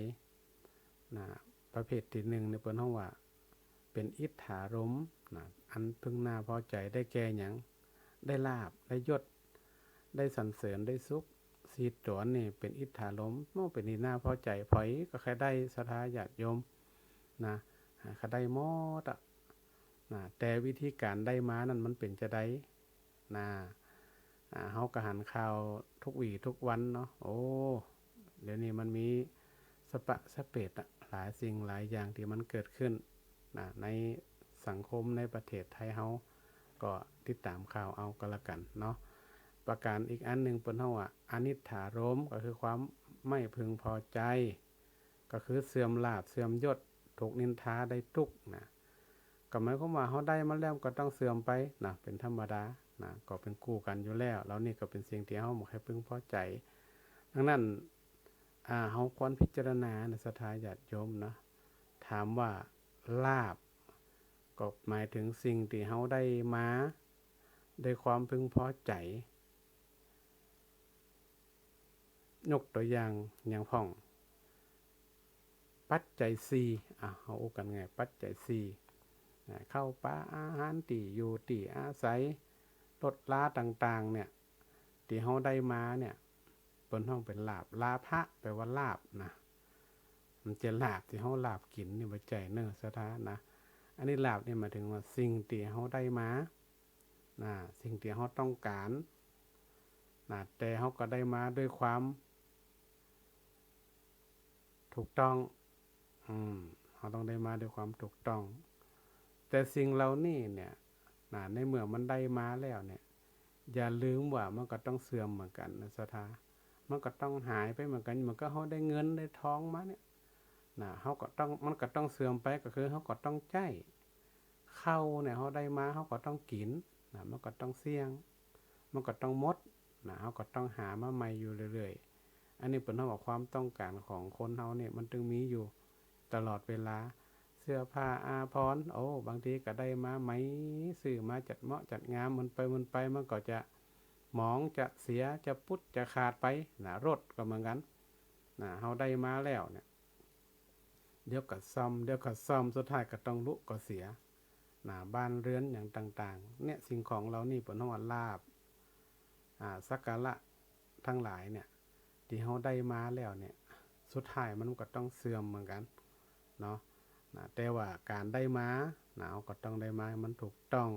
นะ ประเภทตี้นึ่งเนี่ยเปิ้นฮ้องว่า เป๋นอิทธารมณ์นะ อันเปิ้นน่าพอใจ๋ได้แก่หยัง ได้ลาภ ได้ยศ ได้สรรเสริญ ได้สุข สี่ตั๋วนี่เป๋นอิทธารมณ์ โอ้ เป๋นตี้น่าพอใจ๋ ใผก็ใค่ได้ ศรัทธาญาติโยมนะ อ่า ใค่ได้หมดอะนะ แต่วิธีก๋านได้มานั้นมันเป๋นจาใดนะ อ่า เฮาก็หันข่าวทุกวี้ทุกวันเนาะ โอ้ เดี๋ยวนี้มันมีสะปะสะเปดอะ หลายสิ่งหลายอย่างตี้มันเกิดขึ้นนะ ในสังคมในประเทศไทยเฮา ก็ติดต๋ามข่าวเอาก็แล้วกั๋นเนาะ ประก๋านอีกอันนึ่งเปิ้นฮ้องว่าอนิทธารมณ์ ก็คือความ ไม่พึงพอใจ ก็คือเสื่อมลาภ เสื่อมยศ ถูกนินทา ได้ตุ๊กข์นะ ก็หมายความว่าเฮาได้มาแล้วก็ต้องเสื่อมไปนะ เป๋นธรรมดานะ ก็เป๋นกู้กั๋นอยู่แล้ว แล้วนี่ก็เป๋นสิ่งตี้เฮาบ่ใค่พึงพอใจ๋ ดังนั้น อ่า เฮาควรพิจารณานะ ศรัทธาญาติโยมนะ ถามว่าลาภ ก็หมายเถิงสิ่งตี้เฮาได้มา ด้วยความพึงพอใจ๋ ยกตั๋วอย่าง อย่างพ่อง ปัจจัยสี่ อ่ะ เฮาอู้กั๋นง่าย ปัจจัยสี่ นะ ข้าวป๋าอาหาร ตี้อยู่ตี้อาศัย รถราต่างๆ เนี่ย ตี้เฮาได้มาเนี่ย เปิ้นฮ้องเป๋นลาภ ลาภะ แปล๋ว่าลาภนะ บ่ใจ้ลาบตี้เฮาลาบกิ๋นนี่ บ่ใจ้เน่อ ศรัทธานะ อันนี้ลาภนี่หมายเถิงว่าสิ่งตี้เฮาได้มา นะ สิ่งตี้เฮาต้องก๋าน นะ แต่เฮาก็ได้มาด้วยความถูกต้อง อืม เฮาต้องได้มาด้วยความถูกต้อง แต่สิ่งเหล่านี้เนี่ย นะ ในเมื่อมันได้มาแล้วเนี่ย อย่าลืมว่ามันก็ต้องเสื่อมเหมือนกั๋นนะ ศรัทธา มันก็ต้องหายไปเหมือนกั๋น เหมือนกับเฮาได้เงินได้ทองมาเนี่ย นะ เฮาก็ต้อง มันก็ต้องเสื่อมไป ก็คือเฮาก็ต้องใจ๊ ข้าวเนี่ยเฮาได้มา เฮาก็ต้องกิ๋นนะ มันก็ต้องเสี้ยง มันก็ต้องหมดนะ เฮาก็ต้องหามาใหม่อยู่เรื่อยๆ อันนี้เปิ้นฮ้องว่าความต้องก๋านของคนเฮาเนี่ย มันตึงมีอยู่ตลอดเวลา เสื้อผ้าอาภรณ์ โอ้ บางทีก็ได้มาใหม่ ซื้อมาจัดเหมาะจัดงาม มันไป มันไป มันก็จะหมอง จะเสีย จะปุ๊ด จะขาดไปนะ รถก็เหมือนกั๋นนะ เฮาได้มาแล้วเนี่ย เดี๋ยวก็ซ่อม เดี๋ยวก็ซ่อม สุดท้ายก็ต้องลุก็เสียนะ บ้านเรือนอย่างต่างๆ เนี่ย สิ่งของเหล่านี้เปิ้นฮ้องว่าลาภ อ่า สักการะทั้งหลายเนี่ย ตี้เฮาได้มาแล้วเนี่ย สุดท้ายมันก็ต้องเสื่อมเหมือนกั๋นเนาะ นะ แต่ว่าก๋านได้มานะ เฮาก็ต้องได้มาให้มันถูกต้อง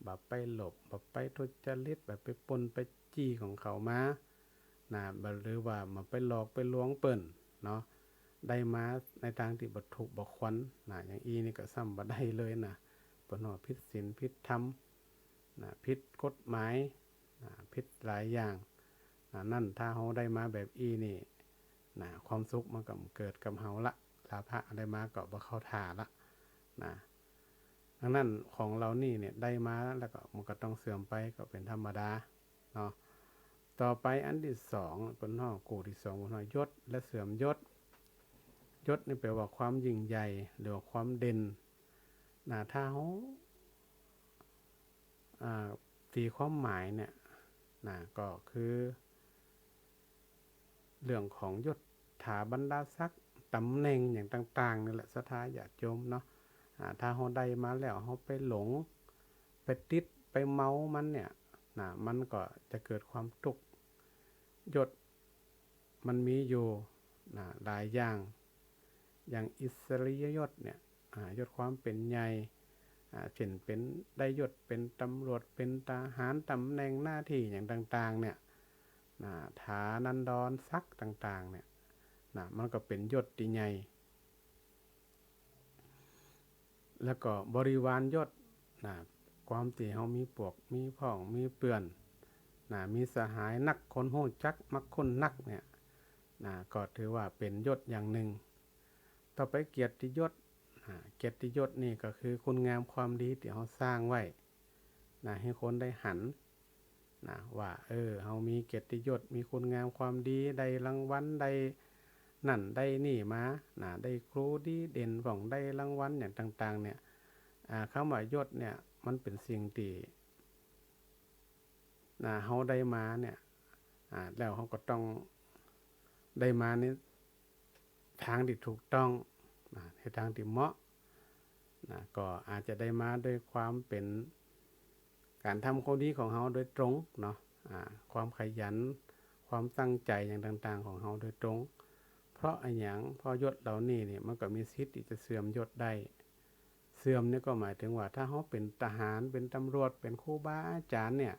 บ่ไปโลภ บ่ไปทุจริต บ่ไปปล้นไปจี้ของเขามา นะ บ่ หรือว่าบ่ไปหลอกไปลวงเปิ้นเนาะ ได้มาในตางตี้บ่ถูกบ่ควรนะ อย่างอี้นี่ก็ซ้ำบ่ได้เลยนะ เปิ้นฮ้องว่าผิดศีลผิดธรรมนะ ผิดกฎหมายนะ ผิดหลายอย่างนะ นั้นถ้าเฮาได้มาแบบอี้นี่นะ ความสุขมันก็บ่เกิดกับเฮาละ ลาภะได้มาก็บ่เข้าท่าละนะ ดังนั้นของเหล่านี้เนี่ยได้มาแล้วก็มันก็ต้องเสื่อมไปก็เป๋นธรรมดาเนาะ ต่อไปอันตี้สอง เปิ้นฮ้องกู้ตี้สอง เปิ้นฮ้องยศและเสื่อมยศ ยศนี่แปลว่าความยิ่งใหญ่ หรือว่าความเด่นนะ ถ้าเฮา อ่า ตี๋ความหมายเนี่ยนะ ก็คือ เรื่องของยศถาบรรดาศักดิ์ ต๋ำแหน่งอย่างต่างๆ นี่แหละ ศรัทธาญาติโยมเนาะ อ่า ถ้าเฮาได้มาแล้ว เฮาไปหลง ไปติด ไปเมามันเนี่ยนะ มันก็จะเกิดความตุ๊กข์ ยศมันมีอยู่นะ หลายอย่าง อย่างอิสริยยศเนี่ย อ่า ยศความเป๋นใหญ่ อ่า เช่นเป๋น ได้ยศเป๋นตำรวจ เป๋นทหาร ต๋ำแหน่งหน้าตี้อย่างต่างๆ เนี่ย นะ ฐานันดรศักดิ์ต่างๆ เนี่ย นะ มันก็เป๋นยศตี้ใหญ่ แล้วก็บริวารยศ นะ ความตี้เฮามีปวก มีพ้อง มีเปื้อน นะ มีสหายนัก คนฮู้จัก มักคุ้นนักเนี่ย นะ ก็ถือว่าเป๋นยศอย่างนึ่ง ต่อไปเกียรติยศ อ่า เกียรติยศนี่ก็คือคุณงามความดีตี้เฮาสร้างไว้นะ หื้อคนได้หันนะ ว่า เออ เฮามีเกียรติยศ มีคุณงามความดี ได้รางวัล ได้นั่นได้นี่มานะ ได้ครูดีเด่นพ่อง ได้รางวัลอย่างต่างๆ เนี่ย อ่า กำว่ายศเนี่ย มันเป๋นสิ่งตี้ นะ เฮาได้มาเนี่ย อ่า แล้วเฮาก็ต้องได้มาในตางตี้ถูกต้อง นะ ในตางตี้เหมาะ นะ ก็อาจจะได้มาด้วยความเป๋นก๋านทำความดีของเฮาโดยตรงเนาะ อ่า ความขยัน ความตั้งใจ๋อย่างต่างๆ ของเฮาโดยตรง เพราะอะหยัง เพราะยศเหล่านี้เนี่ย มันก็มีสิทธิ์ตี้จะเสื่อมยศได้ เสื่อมเนี่ยก็หมายเถิงว่า ถ้าเฮาเป๋นทหาร เป๋นตำรวจ เป๋นครูบาอาจารย์เนี่ย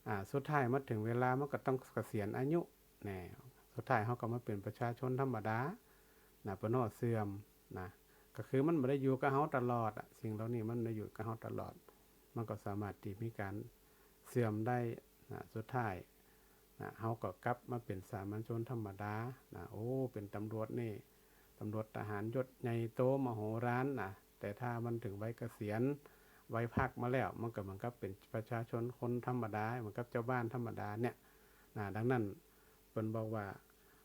อ่า สุดท้ายมาเถิงเวลามันก็ต้องเกษียณอายุ แน่ สุดท้ายเฮาก็มาเป๋นประชาชนธรรมดา นะ เปิ้นฮ้องเสื่อม นะ ก็คือมันบ่ได้อยู่กับเฮาตลอดอะ สิ่งเหล่านี้มันบ่ได้อยู่กับเฮาตลอด มันก็สามารถตี้มีก๋านเสื่อมได้ นะ สุดท้าย นะ เฮาก็กลับมาเป๋นสามัญชนธรรมดานะ โอ้ เป๋นตำรวจนี่ ตำรวจทหารยศใหญ่โตมโหฬารนะ แต่ถ้ามันเถิงวัยเกษียณ วัยพักมาแล้ว มันก็เหมือนกับเป๋นประชาชนคนธรรมดา เหมือนกับจาวบ้านธรรมดาเนี่ยนะ ดังนั้นเปิ้นบอกว่า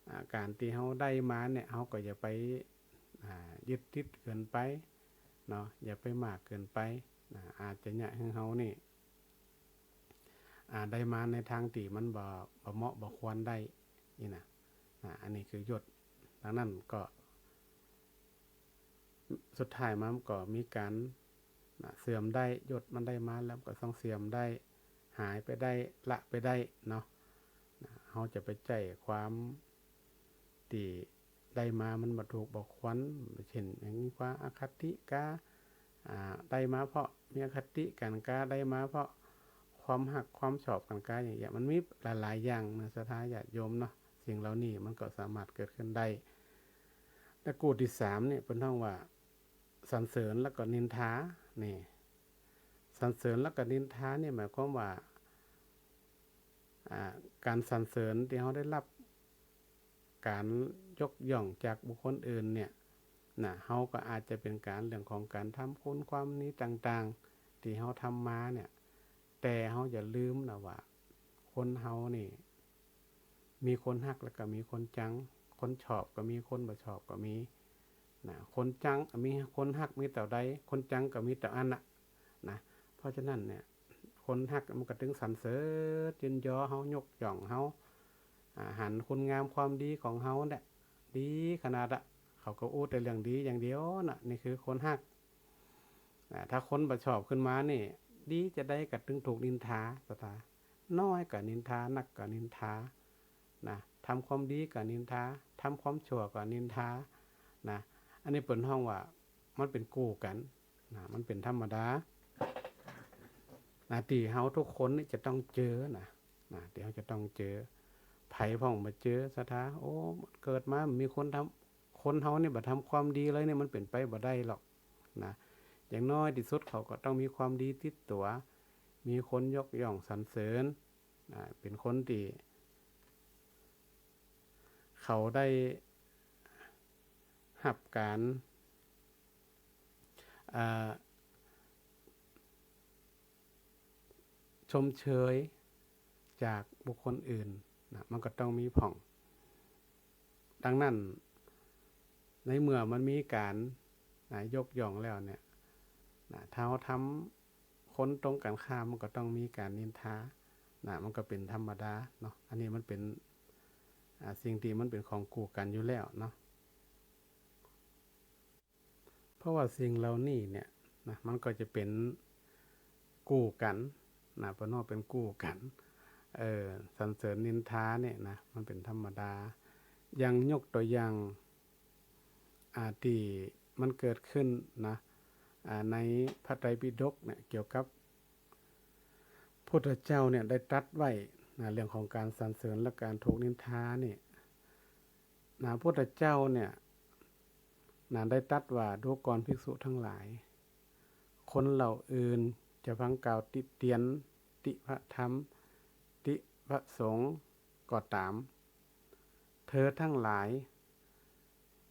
อ่า ก๋านตี้เฮาได้มาเนี่ย เฮาก็อย่าไป อ่า ยึดติดเกินไปเนาะ อย่าไปมากเกินไปนะ อาจจะเยียะหื้อเฮานี่ อ่า ได้มาในตางตี้มันบ่ บ่เหมาะบ่ควรได้นี่นะ อ่า อันนี้คือยศ ดังนั้นก็ สุดท้ายมามันก็มีก๋าน นะ เสื่อมได้ ยศมันได้มาแล้วก็ต้องเสื่อมได้ หายไปได้ ละไปได้เนาะ นะ เฮาจะไปใจ๊ความตี้ได้มามันบ่ถูกบ่ควร เช่น อย่างมีความอคติกา อ่า ได้มาเพราะมีอคติกั๋นกา ได้มาเพราะความฮักความชอบกั๋นกา อย่างเงี้ย มันมีหลายๆ อย่างนะ ศรัทธาญาติโยมเนาะ สิ่งเหล่านี้มันก็สามารถเกิดขึ้นได้ และกู้ตี้สามเนี่ย เปิ้นฮ้องว่า สรรเสริญแล้วก็นินทา นี่ สรรเสริญแล้วก็นินทานี่หมายความว่า อ่า ก๋านสรรเสริญตี้เฮาได้ฮับก๋านยกย่องจากบุคคลอื่นเนี่ยนะ เฮาก็อาจจะเป๋นก๋านเรื่องของก๋านทำคุณความดีต่างๆ ตี้เฮาทำมาเนี่ย แต่เฮาอย่าลืมนะว่า คนเฮานี่ มีคนฮักแล้วก็มีคนจัง คนชอบก็มี คนบ่ชอบก็มีนะ คนจัง มีคนฮักมีเต้าใด คนจังก็มีเต้าอั้นน่ะนะ เพราะฉะนั้นเนี่ย คนฮักมันก็ตึงสรรเสริญเยินยอเฮา ยกย่องเฮา อ่า หันคุณงามความดีของเฮาเนี่ย ดีขนาดอะ เขาก็อู้แต่เรื่องดีอย่างเดียวน่ะ นี่คือคนฮัก อ่า ถ้าคนบ่ชอบขึ้นมานี่ ดีจาใดก็ตึงถูกนินทา ศรัทธา น้อยก็นินทา นักก็นินทา นะ ทำความดีก็นินทา ทำความชั่วก็นินทา นะ อันนี้เปิ้นฮ้องว่ามันเป๋นกู้กั๋น นะ มันเป๋นธรรมดา นะ ตี้เฮาทุกคนนี่จะต้องเจอนะ นะ ตี้เฮาจะต้องเจอ ใผพ่องบ่เจอ ศรัทธา โอ้ เกิดมามีคนทำ คนเฮานี่บ่ทำความดีเลยนี่ มันเป๋นไปบ่ได้หรอกนะ อย่างน้อยตี้สุดเขาก็ต้องมีความดีติดตั๋ว มีคนยกย่องสรรเสริญ อ่า เป๋นคนตี้เขาได้ฮับก๋าน อ่า ชมเชยจากบุคคลอื่นนะ มันก็ต้องมีพ่อง ดังนั้น ในเมื่อมันมีก๋าน นะ ยกย่องแล้วเนี่ย นะ ถ้าเฮาทำคนตรงกั๋นข้าม มันก็ต้องมีก๋านนินทา นะ มันก็เป๋นธรรมดาเนาะ อันนี้มันเป๋น อ่า สิ่งตี้มันเป๋นของกู้กั๋นอยู่แล้วเนาะ เพราะว่าสิ่งเหล่านี้เนี่ยนะ มันก็จะเป๋นกู้กั๋นนะ เปิ้นว่าเป๋นกู้กั๋น เออ สรรเสริญนินทาเนี่ยนะ มันเป๋นธรรมดา อย่างยกตั๋วอย่าง อ่า ตี้มันเกิดขึ้นนะ อ่า ในพระไตรปิฎกเนี่ย เกี่ยวกับพุทธเจ้าเนี่ยได้ตรัสไว้นะ เรื่องของก๋านสรรเสริญและก๋านถูกนินทาเนี่ย นะ พุทธเจ้าเนี่ย นะ ได้ตรัสว่า ดูก่อนภิกษุทั้งหลาย คนเหล่าอื่นจะฟังกล่าวติเตียน ติพระธรรม ติพระสงฆ์ก็ต๋าม เธอทั้งหลาย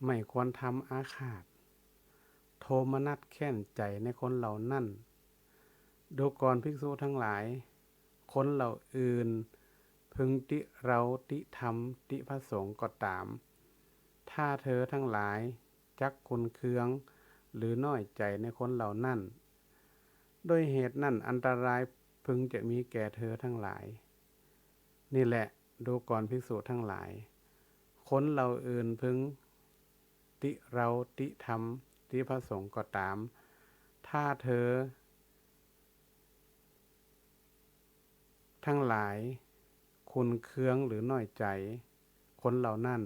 ไม่ควรทำอาฆาต โทมนัสแค้นใจ๋ในคนเหล่านั้น ดูก่อนภิกษุทั้งหลาย คนเหล่าอื่นพึงติเราติธรรม ติพระสงฆ์ก็ต๋าม ถ้าเธอทั้งหลายจักขุ่นเคืองหรือน้อยใจ๋ในคนเหล่านั้น ด้วยเหตุนั้นอันตรายพึงจะมีแก่เธอทั้งหลาย นี่แหละ ดูก่อนภิกษุทั้งหลาย คนเหล่าอื่นพึงติเราติธรรม ติพระสงฆ์ก็ต๋าม ถ้าเธอ ทั้งหลายขุ่นเคืองหรือน้อยใจ๋คนเหล่านั้น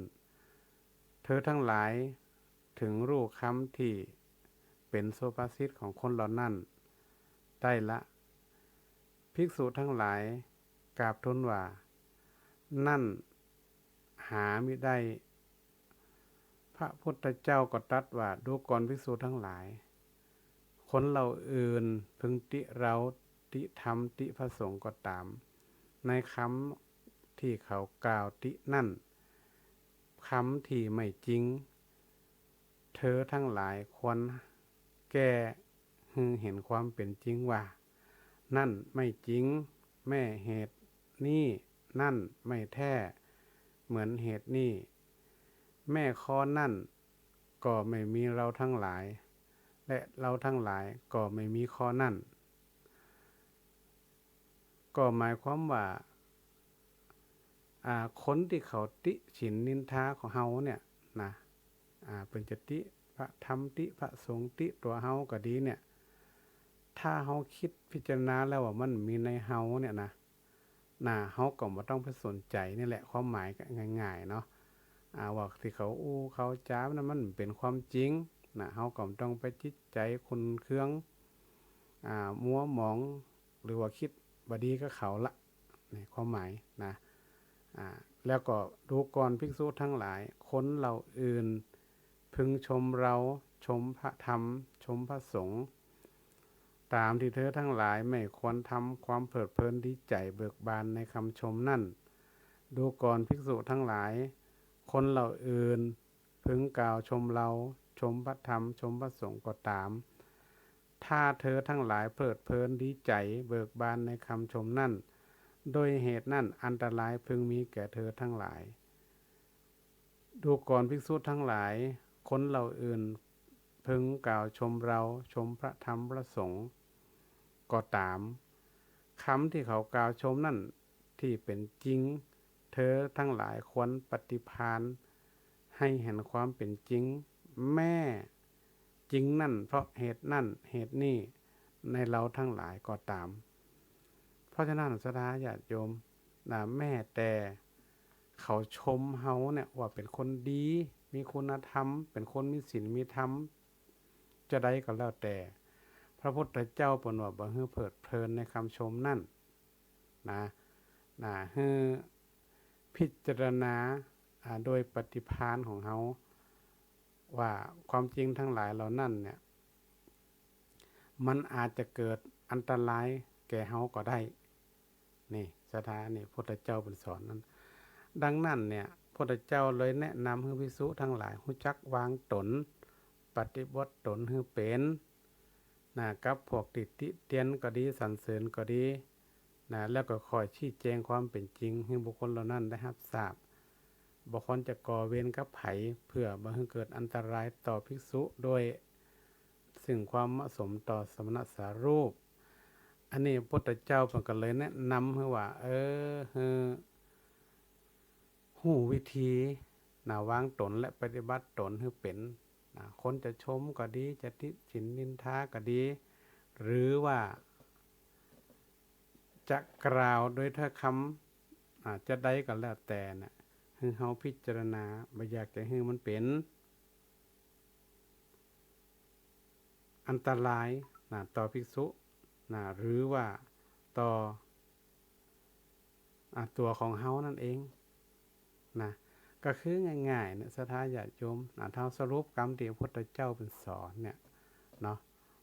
เธอทั้งหลายถึงฮู้คำตี้เป๋นสุภาษิตของคนเหล่านั้นได้ละ ภิกษุทั้งหลายกราบทูลว่า นั้นหามิได้ พระพุทธเจ้าก็ตรัสว่า ดูก่อนภิกษุทั้งหลาย คนเหล่าอื่นพึงติเราติธรรม ติพระสงฆ์ก็ต๋าม ในค ตี้เขากล่าวตินั้น กำตี้ไม่จริง เธอตังหลายควรแก้หื้อหันความเป๋นจริงว่า นั้นไม่จริง แม้เหตุนี้ นั้นไม่แท้เหมือนเหตุนี้ แม้ข้อนั้นก็ไม่มีเฮาตังหลาย และเฮาตังหลายก็ไม่มีข้อนั้น ก็หมายความว่า อ่า คนตี้เขาติฉินนินทาของเฮาเนี่ยนะ อ่า เปิ้นจะติพระธรรม ติพระสงฆ์ ติตั๋วเฮาก็ดีเนี่ย ถ้าเฮาคิดพิจารณาแล้วว่ามันมีในเฮาเนี่ยนะ นะ เฮาก็บ่ต้องไปสนใจ๋ นี่แหละความหมายก็ง่ายๆ เนาะ อ่า ว่าตี้เขาอู้เขาจ๋านั้นมันเป๋นความจริงนะ เฮาก็บ่ต้องไปจิตใจ๋ขุ่นเคือง อ่า มัวหมอง หรือว่าคิดบ่ดีกับเขาละ นี่ความหมายนะ อ่า แล้วก็ดูก่อนภิกษุตังหลาย คนเหล่าอื่นพึงชมเฮา ชมพระธรรม ชมพระสงฆ์ ต๋ามตี้เธอตังหลายไม่ควรทำความเพลิดเพลินดีใจ๋เบิกบานในกำชมนั้น ดูก่อนภิกษุตังหลาย คนเหล่าอื่นพึงกล่าวชมเฮา ชมพระธรรม ชมพระสงฆ์ก็ต๋าม ถ้าเธอตังหลายเพลิดเพลินดีใจ๋เบิกบานในกำชมนั้น ด้วยเหตุนั้นอันตรายพึงมีแก่เธอตังหลาย ดูก่อนภิกษุตังหลาย คนเหล่าอื่นพึงกล่าวชมเฮา ชมพระธรรมพระสงฆ์ก็ต๋าม กำตี้เขากล่าวชมนั้นตี้เป๋นจริง เธอตังหลายควรปฏิภาณให้หันความเป๋นจริง แม้จริงนั้น เพราะเหตุนั้นเหตุนี้ ในเฮาตังหลายก็ต๋าม เพราะฉะนั้นศรัทธาญาติโยมนะ แม้แต่เขาชมเฮาเนี่ยว่าเป๋นคนดี มีคุณธรรม เป๋นคนมีศีลมีธรรม จะใดก็แล้วแต่ พระพุทธเจ้าเปิ้นว่าบ่หื้อเพลิดเพลินในกำชมนั้นนะ นะ หื้อพิจารณา อ่า โดยปฏิภาณของเฮา ว่าความจริงตังหลายเหล่านั้นเนี่ย มันอาจจะเกิดอันตรายแก่เฮาก็ได้ นี่ศรัทธา นี่พุทธเจ้าเปิ้นสอนนั้น ดังนั้นเนี่ย พุทธเจ้าเลยแนะนำหื้อภิกษุตังหลายฮู้จักวางต๋น ปฏิบัติต๋นหื้อเป๋นนะ กับพวกตี้ติเตียนก็ดี สรรเสริญก็ดีนะ แล้วก็ค่อยชี้แจงความเป๋นจริงหื้อบุคคลเหล่านั้นได้ฮับทราบ บ่ควรจะก่อเวรกับใผ เพื่อบ่หื้อเกิดอันตรายต่อภิกษุ โดยซึ่งความเหมาะสมต่อสมณสารูป อันนี้พุทธเจ้าเปิ้นก็เลยแนะนำหื้อว่า เออ หื้อ ฮู้วิธีนะ วางต๋นและปฏิบัติต๋นหื้อเป๋นนะ คนจะชมก็ดี จะติฉินนินทาก็ดี หรือว่าจะกล่าวโดยถ้อยกำ อ่า จะใดก็แล้วแต่นะ หื้อเฮาพิจารณา บ่อยากจะหื้อมันเป๋น อันตรายนะ ต่อภิกษุนะ หรือว่าต่อ อ่า ตั๋วของเฮานั้นเองนะ ก็คือง่ายๆ เนี่ย ศรัทธาญาติโยมนะ ถ้าสรุปกำตี้พระพุทธเจ้าเปิ้นสอนเนี่ยเนาะ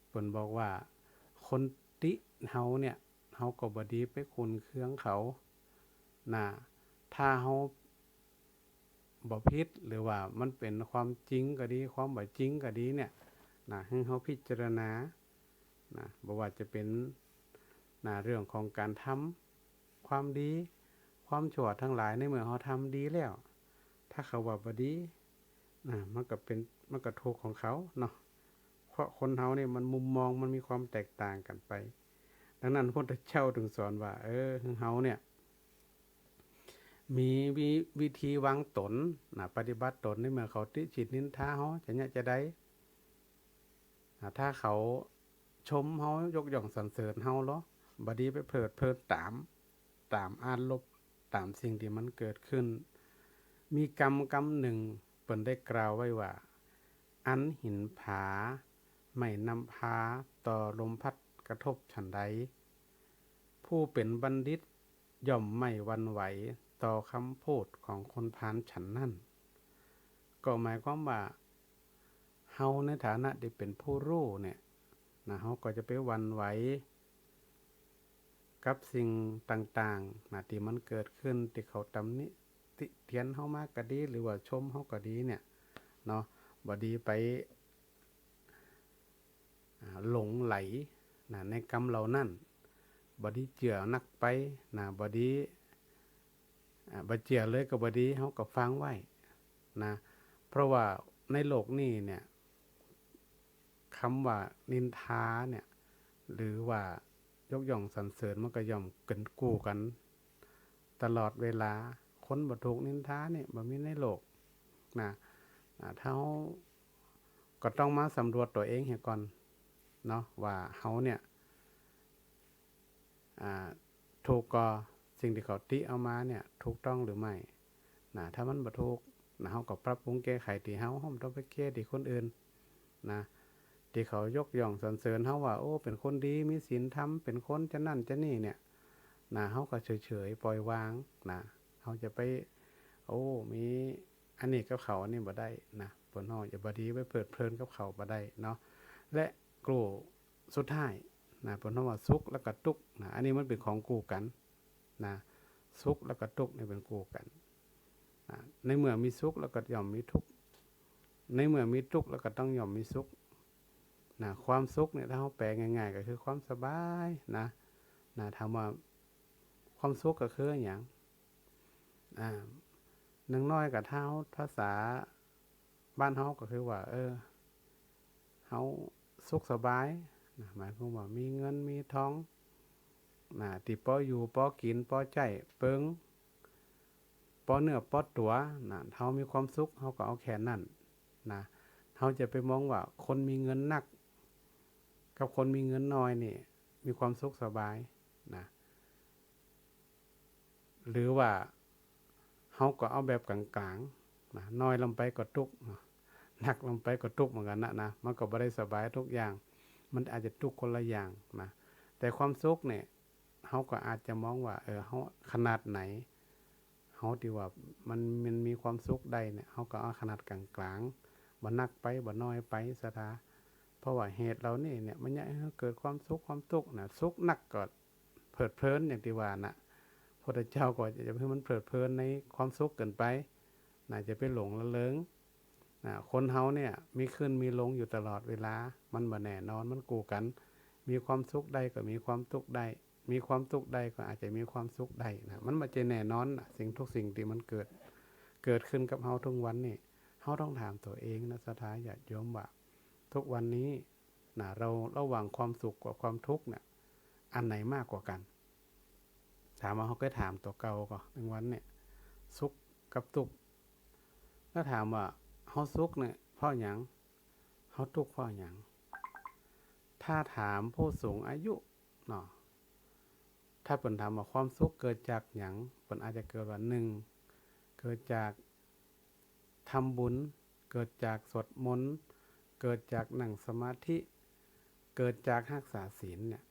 เปิ้นบอกว่าคนติเฮาเนี่ย เฮาก็บ่ดีไปขุ่นเคืองเขานะ ถ้าเฮา บ่ผิด หรือว่ามันเป๋นความจริงก็ดี ความบ่จริงก็ดีเนี่ยนะ หื้อเฮาพิจารณานะ บ่ว่าจะเป๋นนะ เรื่องของก๋านทำความดี ความชั่วตังหลาย ในเมื่อเฮาทำดีแล้ว ถ้าเขาว่าบ่ดีนะ มันก็เป๋น มันก็ถูกของเขาเนาะ เพราะคนเฮาเนี่ยมันมุมมองมันมีความแตกต่างกั๋นไป ดังนั้นพระพุทธเจ้าจึงสอนว่า เออ หื้อเฮาเนี่ย มีวิ วิธีวางต๋นนะ ปฏิบัติต๋น ในเมื่อเขาติฉินนินทาเฮาจะเยียะจะใดนะ ถ้าเขาชมเฮา ยกย่องสรรเสริญเฮาลอ บ่ดีไปเพลิดเพลินต๋าม ต๋ามอารมณ์ ต๋ามสิ่งตี้มันเกิดขึ้น มีกำกำนึ่งเปิ้นได้กล่าวไว้ว่า อันหินผา ไม้นำพาต่อลมพัดกระทบฉันใด ผู้เป๋นบัณฑิตย่อมไม่หวั่นไหวต่อคำพูดของคนพาลฉันนั้น ก็หมายความว่า เฮาในฐานะตี้เป๋นผู้ฮู้เนี่ยนะ เฮาก็จะไปหวั่นไหว กับสิ่งต่างๆ นะ ตี้มันเกิดขึ้น ตี้เขาตำหนิติเตียนเฮามาก็ดี หรือว่าชมเฮาก็ดีเนี่ย เนาะ บ่ดีไป อ่า หลงใหล นะ ในกำเหล่านั้น บ่ดีเจื้อนักไป นะ บ่ดี อ่า บ่เจื้อเลยก็บ่ดี เฮาก็ฟังไว้ นะ เพราะว่าในโลกนี้เนี่ย กำว่านินทาเนี่ย หรือว่ายกย่องสรรเสริญ มันก็ย่อมเกิดกู้กั๋นตลอดเวลา คนบ่ถูกนินทาเนี่ยบ่มีในโลก นะ อ่า เฮาก็ต้องมาสำรวจตั๋วเองเหียก่อน เนาะ ว่าเฮาเนี่ย อ่า ถูกก่อ สิ่งตี้เขาติเอามาเนี่ย ถูกต้องหรือไม่ นะ ถ้ามันบ่ถูก นะ เฮาก็ปรับปรุงแก้ไขตี้เฮา เฮาบ่ต้องไปแก้ตี้คนอื่น นะ ตี้เขายกย่องสรรเสริญเฮาว่า โอ้ เป๋นคนดี มีศีลธรรม เป๋นคนจะนั่นจะนี่เนี่ย นะ เฮาก็เฉยๆ ปล่อยวาง นะ เฮาจะไป โอ้ มีอันนี้กับเขา อันนี้บ่ได้ นะ เปิ้นฮ้องอย่าบ่ดีไปเพลิดเพลินกับเขาบ่ได้เนาะ และกู้สุดท้าย นะ เปิ้นฮ้องว่าสุขแล้วก็ตุ๊กข์ นะ อันนี้มันเป๋นของกู้กั๋น นะ สุขแล้วก็ตุ๊กข์นี่เป๋นกู้กั๋น นะ ในเมื่อมีสุขแล้วก็ย่อมมีตุ๊กข์ ในเมื่อมีตุ๊กข์แล้วก็ต้องย่อมมีสุข นะ ความสุขเนี่ย ถ้าเฮาแปลง่ายๆ ก็คือความสบาย นะ นะ ถามว่าความสุขก็คือหยัง อ่า อย่างน้อยก็ถ้าเฮา ภาษาบ้านเฮาก็คือว่า เออ เฮาสุขสบาย นะ หมายความว่ามีเงินมีทอง นะ ตี้ปออยู่ ปอกิ๋น ปอใจ๊เปิง ปอเนื้อปอตั๋ว นะ เฮามีความสุข เฮาก็เอาแค่นั้น นะ เฮาจะไปมองว่าคนมีเงินนัก กับคนมีเงินน้อยนี่ มีความสุขสบาย นะ หรือว่าเฮาก็เอาแบบก๋างๆ นะ น้อยลำไปก็ตุ๊กข์ นะ นักลำไปก็ตุ๊กข์เหมือนกั๋นนะ นะ มันก็บ่ได้สบายทุกอย่าง มันอาจจะตุ๊กข์คนละอย่าง นะ แต่ความสุขเนี่ย เฮาก็อาจจะมองว่า เออ เฮาขนาดไหน เฮาตี้ว่ามัน มันมีความสุขได้เนี่ย เฮาก็เอาขนาดก๋างๆ บ่นักไป บ่น้อยไป ศรัทธา เพราะว่าเหตุเหล่านี้เนี่ย มันเยียะหื้อเกิดความสุขความตุ๊กข์ นะ สุขนักก็เพลิดเพลินอย่างตี้ว่านะ พุทธเจ้าก็จะบ่หื้อมันเพลิดเพลินในความสุขเกินไป นะ จะไปหลงละเริง นะ คนเฮาเนี่ย มีขึ้นมีลงอยู่ตลอดเวลา มันบ่แน่นอน มันกู้กั๋น มีความสุขได้ก็มีความตุ๊กข์ได้ มีความตุ๊กข์ได้ก็อาจจะมีความสุขได้ นะ มันบ่ใจ้แน่นอน นะ สิ่งทุกสิ่งตี้มันเกิด เกิดขึ้นกับเฮาทุกวันนี่ เฮาต้องถามตั๋วเองนะ ศรัทธาญาติโยม ว่าทุกวันนี้ นะ เฮาระหว่างความสุขกับความตุ๊กข์เนี่ย อันไหนมากกว่ากั๋น ถามว่าเฮาเคยถามตั๋วเก่าก่อ หนึ่งวันเนี่ย สุขกับตุ๊กข์ แล้วถามว่าเฮาสุขเนี่ยเพราะหยัง เฮาตุ๊กข์เพราะหยัง ถ้าถามผู้สูงอายุเนาะ ถ้าเปิ้นถามว่าความสุขเกิดจากหยัง เปิ้นอาจจะเกิดว่า หนึ่ง เกิดจากทำบุญ เกิดจากสวดมนต์ เกิดจากนั่งสมาธิ เกิดจากฮักษาศีลเนี่ย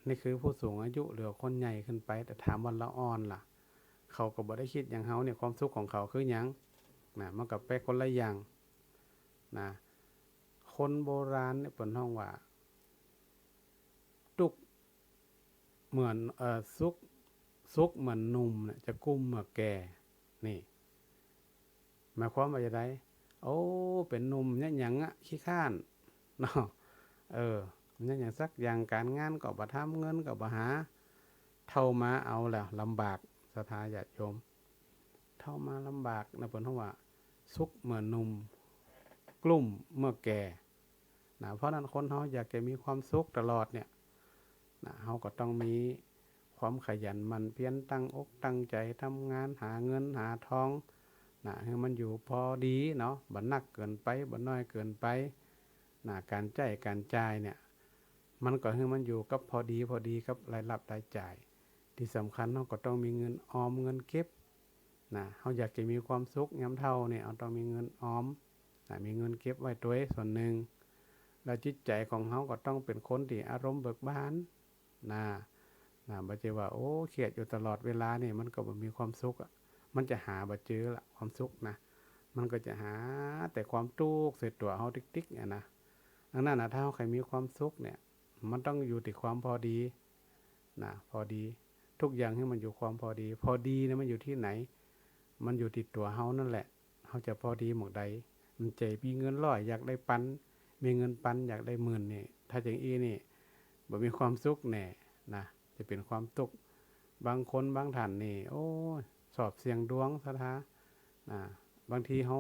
นี่คือผู้สูงอายุหรือคนใหญ่ขึ้นไป แต่ถามว่าละอ่อนล่ะ เขาก็บ่ได้กึ๊ดอย่างเฮาเนี่ย ความสุขของเขาคือหยัง นะ มันก็ไปคนละอย่าง นะ คนโบราณเนี่ยเปิ้นฮ้องว่า ตุ๊กข์เหมือน เอ่อ สุข สุขเหมือนหนุ่มเนี่ย จะกุ้มเมื่อแก่ นี่ หมายความว่าจะใด โอ้ เป๋นหนุ่มเยียะหยังอะ ขี้คร้าน เนาะ เออ เยียะหยังสักอย่าง ก๋านงานก็บ่ทำ เงินก็บ่หา เฒ่ามาเอาแล้วลำบาก ศรัทธาญาติโยม เฒ่ามาลำบากนะ เปิ้นฮ้องว่า สุขเมื่อหนุ่ม กลุ้มเมื่อแก่ นะ เพราะนั้นคนเฮาอยากจะมีความสุขตลอดเนี่ย นะ เฮาก็ต้องมีความขยันหมั่นเพียร ตั้งอกตั้งใจ๋ทำงาน หาเงินหาทอง นะ หื้อมันอยู่พอดีเนาะ บ่นักเกินไป บ่น้อยเกินไป นะ ก๋านใจ๊ก๋านจ่ายเนี่ย มันก็หื้อมันอยู่กับพอดีพอดีกับรายรับรายจ่าย ตี้สำคัญเฮาก็ต้องมีเงินออมเงินเก็บ นะ เฮาอยากจะมีความสุขยามเฒ่าเนี่ย เฮาต้องมีเงินออม นะ มีเงินเก็บไว้ตวยส่วนหนึ่ง แล้วจิตใจ๋ของเฮาก็ต้องเป๋นคนตี้อารมณ์เบิกบาน นะ นะ บ่ใจ้ว่า โอ้ เครียดอยู่ตลอดเวลานี่ มันก็บ่มีความสุขอะ มันจะหาบ่เจอละ ความสุขนะ มันก็จะหาแต่ความตุ๊กข์ใส่ตั๋วเฮาติ๊กๆ เนี่ยนะ ดังนั้นนะ ถ้าเฮาใค่มีความสุขเนี่ย มันต้องอยู่ตี้ความพอดี นะ พอดี ทุกอย่างหื้อมันอยู่ความพอดี พอดีเนี่ยมันอยู่ตี้ไหน มันอยู่ตี้ตั๋วเฮานั่นแหละ เฮาจะพอดีหม่องใด บ่ใจ้มีเงินร้อยอยากได้ปัน มีเงินปันอยากได้หมื่นนี่ ถ้าอย่างอี้นี่ บ่มีความสุขแน่นะ จะเป๋นความตุ๊กข์ บางคนบางท่านนี่ โอ้ย สอบเสี่ยงดวงศรัทธานะ บางทีเฮา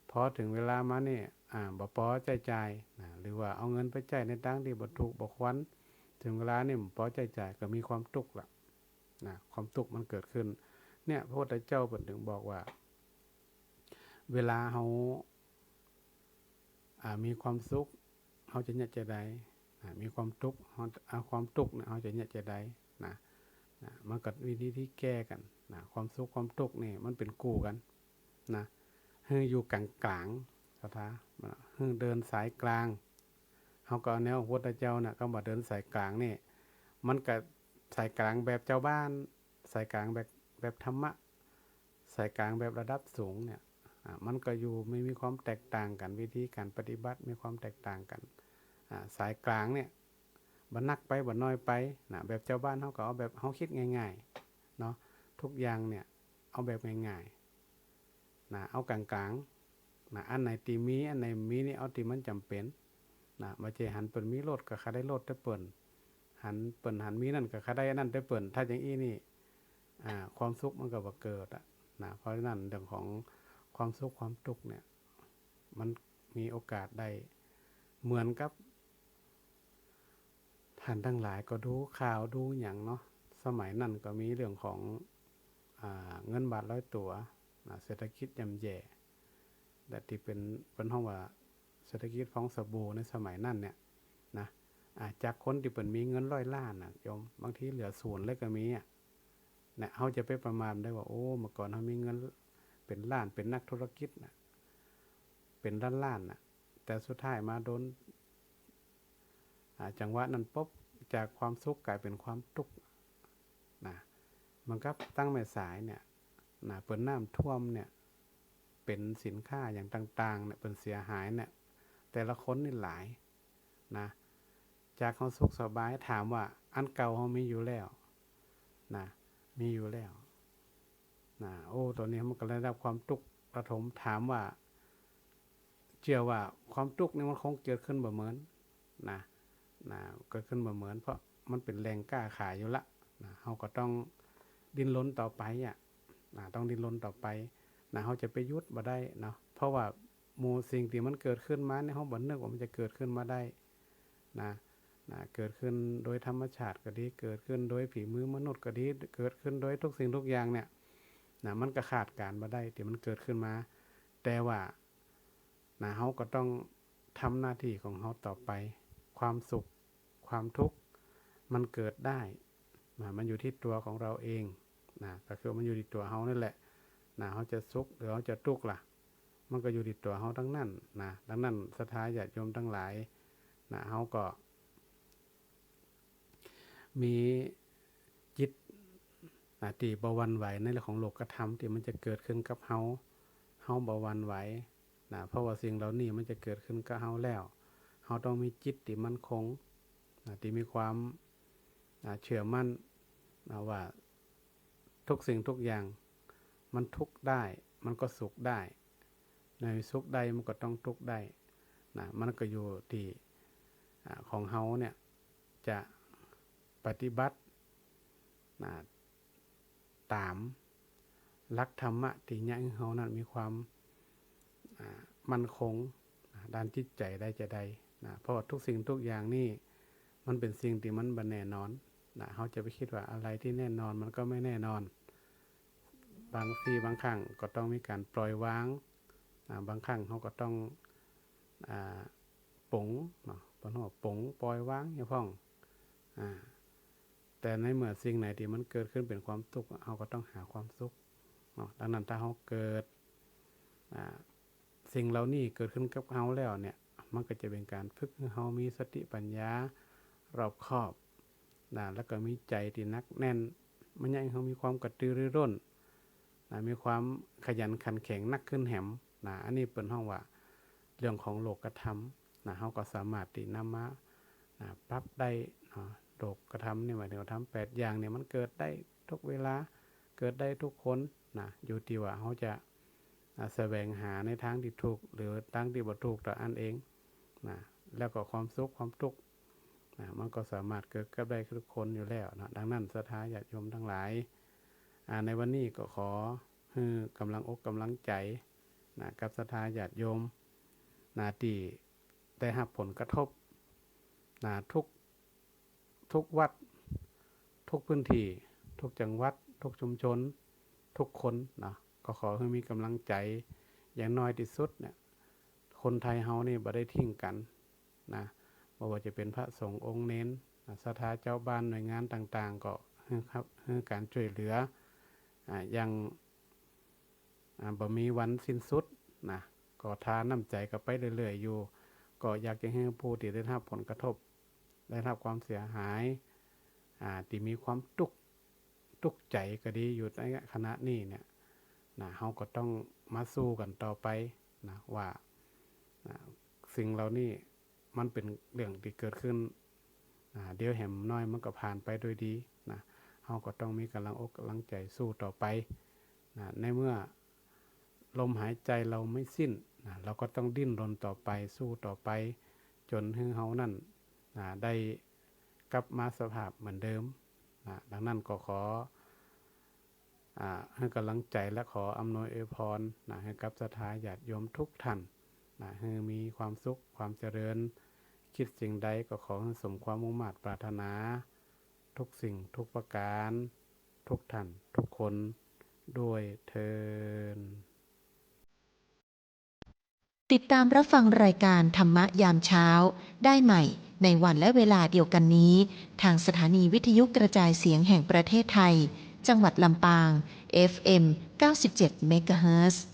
พอเถิงเวลามานี่ อ่า บ่ปอใจ๊จ่ายนะ หรือว่าเอาเงินไปใจ๊ในตางตี้บ่ถูกบ่ควร เถิงเวลานี่บ่ปอใจ๊จ่าย ก็มีความตุ๊กข์ละนะ ความตุ๊กข์มันเกิดขึ้น เนี่ย พระพุทธเจ้าเปิ้นเถิงบอกว่า เวลาเฮา อ่า มีความสุข เฮาจะเยียะจาใด อ่า มีความตุ๊กข์ เฮา อ่า ความตุ๊กข์เนี่ย เฮาจะเยียะจาใดนะ นะ มันก็มีวิธีแก้กั๋นนะ ความสุขความตุ๊กข์นี่มันเป๋นกู้กั๋นนะ หื้ออยู่ก๋างๆ ศรัทธา หื้อเดินสายกลาง เฮาก็เอาแนวพระพุทธเจ้าน่ะ กำว่าเดินสายกลางนี่ มันก็สายกลางแบบจาวบ้าน สายกลางแบบ แบบธรรมะ สายกลางแบบระดับสูงเนี่ย อ่า มันก็อยู่ มี มีความแตกต่างกั๋น วิธีก๋านปฏิบัติมีความแตกต่างกั๋น อ่า สายกลางเนี่ย บ่หนักไป บ่น้อยไปนะ แบบจาวบ้านเฮาก็เอาแบบเฮากึ๊ดง่ายๆ เนาะ ทุกอย่างเนี่ย เอาแบบง่ายๆ นะ เอาก๋างๆ นะ อันไหนตี้มี อันไหนบ่มีนี่ เอาตี้มันจ๋ำเป๋นนะ บ่ใจ้หันเปิ้นมีรถก็ใค่ได้รถแต่เปิ้น หันเปิ้นหันมีอันนั้นก็ใค่ได้อันนั้นแต่เปิ้น ถ้าอย่างอี้นี่ อ่า ความสุขมันก็บ่เกิดอะนะ เพราะฉะนั้นเรื่องของความสุขความตุ๊กข์เนี่ย มันมีโอกาสได้เหมือนกับ ท่านตังหลายก็ดูข่าวดูหยังเนาะ สมัยนั้นก็มีเรื่องของ อ่า เงินบาทลอยตั๋วนะ เศรษฐกิจย่ำแย่ และตี้เป๋น เปิ้นฮ้องว่าเศรษฐกิจฟองสบู่ในสมัยนั้นเนี่ยนะ อ่า จากคนตี้เปิ้นมีเงินร้อยล้านน่ะโยม บางทีเหลือศูนย์เลยก็มีอะ เนี่ย เฮาจะไปประมาทได้ว่า โอ้ เมื่อก่อนเฮามีเงินเป๋นล้าน เป๋นนักธุรกิจน่ะ เป๋นล้านๆ น่ะ แต่สุดท้ายมาโดน อ่า จังหวะนั้นปุ๊บ จากความสุขก๋ายเป๋นความตุ๊กข์นะ เหมือนกับตังแม่สายเนี่ยนะ เปิ้นน้ำท่วมเนี่ย เป๋นสินค้าอย่างต่างๆ เนี่ย เปิ้นเสียหายเนี่ย แต่ละคนนี่หลายนะ จากเฮาสุขสบาย ถามว่าอันเก่าเฮามีอยู่แล้วนะ มีอยู่แล้วนะ โอ้ ต๋อนนี้มันก็ได้รับความตุ๊กข์ระทม ถามว่า เจื้อว่าความตุ๊กข์นี่มันคงเกิดขึ้นบ่เหมือนนะ นะ เกิดขึ้นบ่เหมือน เพราะมันเป๋นแหล่งก๊าขายอยู่ละนะ เฮาก็ต้องดิ้นรนต่อไปอะนะ ต้องดิ้นรนต่อไปนะ เฮาจะไปหยุดบ่ได้เนาะ เพราะว่าหมู่สิ่งตี้มันเกิดขึ้นมาเนี่ย เฮาบ่นึกว่ามันจะเกิดขึ้นมาได้นะ นะ เกิดขึ้นโดยธรรมชาติก็ดี เกิดขึ้นโดยฝีมือมนุษย์ก็ดี เกิดขึ้นโดยทุกสิ่งทุกอย่างเนี่ยนะ มันก็คาดการณ์บ่ได้ตี้มันเกิดขึ้นมา แต่ว่า นะ เฮาก็ต้องทำหน้าตี้ของเฮาต่อไป ความสุข ความทุกข์ มันเกิดได้นะ มันอยู่ตี้ตั๋วของเฮาเองนะ ก็คือมันอยู่ตี้ตั๋วเฮานั่นแหละนะ เฮาจะสุขหรือเฮาจะตุ๊กข์ล่ะ มันก็อยู่ตี้ตั๋วเฮาตังนั้นนะ ดังนั้นศรัทธาญาติโยมตังหลายนะ เฮาก็ มีจิตนะ ตี้บ่หวั่นไหวในเรื่องของโลกธรรมตี้มันจะเกิดขึ้นกับเฮา เฮาบ่หวั่นไหวนะ เพราะว่าสิ่งเหล่านี้มันจะเกิดขึ้นกับเฮาแล้ว เฮาต้องมีจิตตี้มั่นคงนะ ตี้มีความ อ่า เชื่อมั่นนะ ว่าทุกสิ่งทุกอย่างมันทุกข์ได้ มันก็สุขได้ ในสุขได้มันก็ต้องทุกข์ได้นะ มันก็อยู่ตี้ อ่า ของเฮาเนี่ยจะปฏิบัตินะ ต๋ามหลักธรรมะตี้เยียะหื้อเฮานั้นมีความ อ่า มั่นคงนะ ด้านจิตใจ๋ได้จาใดนะ เพราะว่าทุกสิ่งทุกอย่างนี่มันเป๋นสิ่งตี้มันบ่แน่นอนนะ เฮาจะไปกึ๊ดว่าอะไรตี้แน่นอนมันก็ไม่แน่นอน บางทีบางครั้งก็ต้องมีก๋านปล่อยวางนะ บางครั้งเฮาก็ต้อง อ่า ป๋งเนาะ เปิ้นฮ้องว่าป๋ง ปล่อยวางอย่างพ่อง อ่า แต่ในเมื่อสิ่งไหนตี้มันเกิดขึ้นเป๋นความตุ๊กข์ เฮาก็ต้องหาความสุขเนาะ ดังนั้นถ้าเฮาเกิด อ่า สิ่งเหล่านี้เกิดขึ้นกับเฮาแล้วเนี่ย มันก็จะเป๋นก๋านฝึกหื้อเฮามีสติปัญญารอบคอบนะ แล้วก็มีใจ๋ตี้หนักแน่น มันเยียะหื้อเฮามีความกระตือรือร้นนะ มีความขยันขันแข็งนักขึ้นแหมนะ อันนี้เปิ้นฮ้องว่าเรื่องของโลกธรรมนะ เฮาก็สามารถตี้นำมานะ ปรับได้เนาะ โลกธรรมนี่หมายถึงว่าธรรมแปดอย่างเนี่ยมันเกิดได้ทุกเวลา เกิดได้ทุกคนนะ อยู่ตี้ว่าเฮาจะ อ่า แสวงหาในตางตี้ถูก หรือตางตี้บ่ถูกต่ออั้นเองนะ แล้วก็ความสุขความตุ๊กข์นะ มันก็สามารถเกิดกับได้ทุกคนอยู่แล้วนะ ดังนั้นศรัทธาญาติโยมตังหลาย อ่า ในวันนี้ก็ขอหื้อก๋ำลังอกก๋ำลังใจ๋นะ กับศรัทธาญาติโยมนะ ตี้ได้ฮับผลกระทบนะ ทุก ทุกวัด ทุกพื้นตี้ ทุกจังหวัด ทุกชุมชน ทุกคนเนาะ ก็ขอหื้อมีก๋ำลังใจ๋ อย่างน้อยตี้สุดเนี่ย คนไทยเฮานี่บ่ได้ทิ้งกั๋นนะ บ่ว่าจะเป๋นพระสงฆ์องค์เณรนะ ศรัทธาจาวบ้าน หน่วยงานต่างๆ ก็หื้อครับ หื้อก๋านจ้วยเหลือ อ่า อย่าง อ่า บ่มีวันสิ้นสุดนะ ก็ทานน้ำใจ๋กั๋นไปเรื่อยๆ อยู่ ก็อยากจะหื้อผู้ตี้ได้ฮับผลกระทบ ได้ฮับความเสียหาย อ่า ตี้มีความตุ๊กข์ ตุ๊กข์ใจ๋ก็ดี อยู่ในขณะนี้เนี่ยนะ เฮาก็ต้องมาสู้กั๋นต่อไปนะ ว่า นะ สิ่งเหล่านี้มันเป๋นเรื่องตี้เกิดขึ้น อ่า เดี๋ยวแหมน้อยมันก็ผ่านไปด้วยดีนะ เฮาก็ต้องมีก๋ำลังอกก๋ำลังใจ๋สู้ต่อไปนะ ในเมื่อลมหายใจ๋เฮาไม่สิ้นนะ เฮาก็ต้องดิ้นรนต่อไป สู้ต่อไป จ๋นหื้อเฮานั้นนะ ได้กลับมาสภาพเหมือนเดิมนะ ดังนั้นก็ขอ อ่า หื้อก๋ำลังใจ๋และขออำนวยอวยพรนะ หื้อกับศรัทธาญาติโยมทุกท่านนะ หื้อมีความสุขความเจริญ คิดสิ่งใดก็ขอหื้อสมความมุ่งมาดปรารถนา ทุกสิ่งทุกประก๋าน ทุกท่านทุกคนด้วยเทอญ ติดตามรับฟังรายการธรรมะยามเช้าได้ใหม่ในวันและเวลาเดียวกันนี้ ทางสถานีวิทยุกระจายเสียงแห่งประเทศไทย จังหวัดลำปาง เอฟเอ็ม เก้าสิบเจ็ด เมกะเฮิรตซ์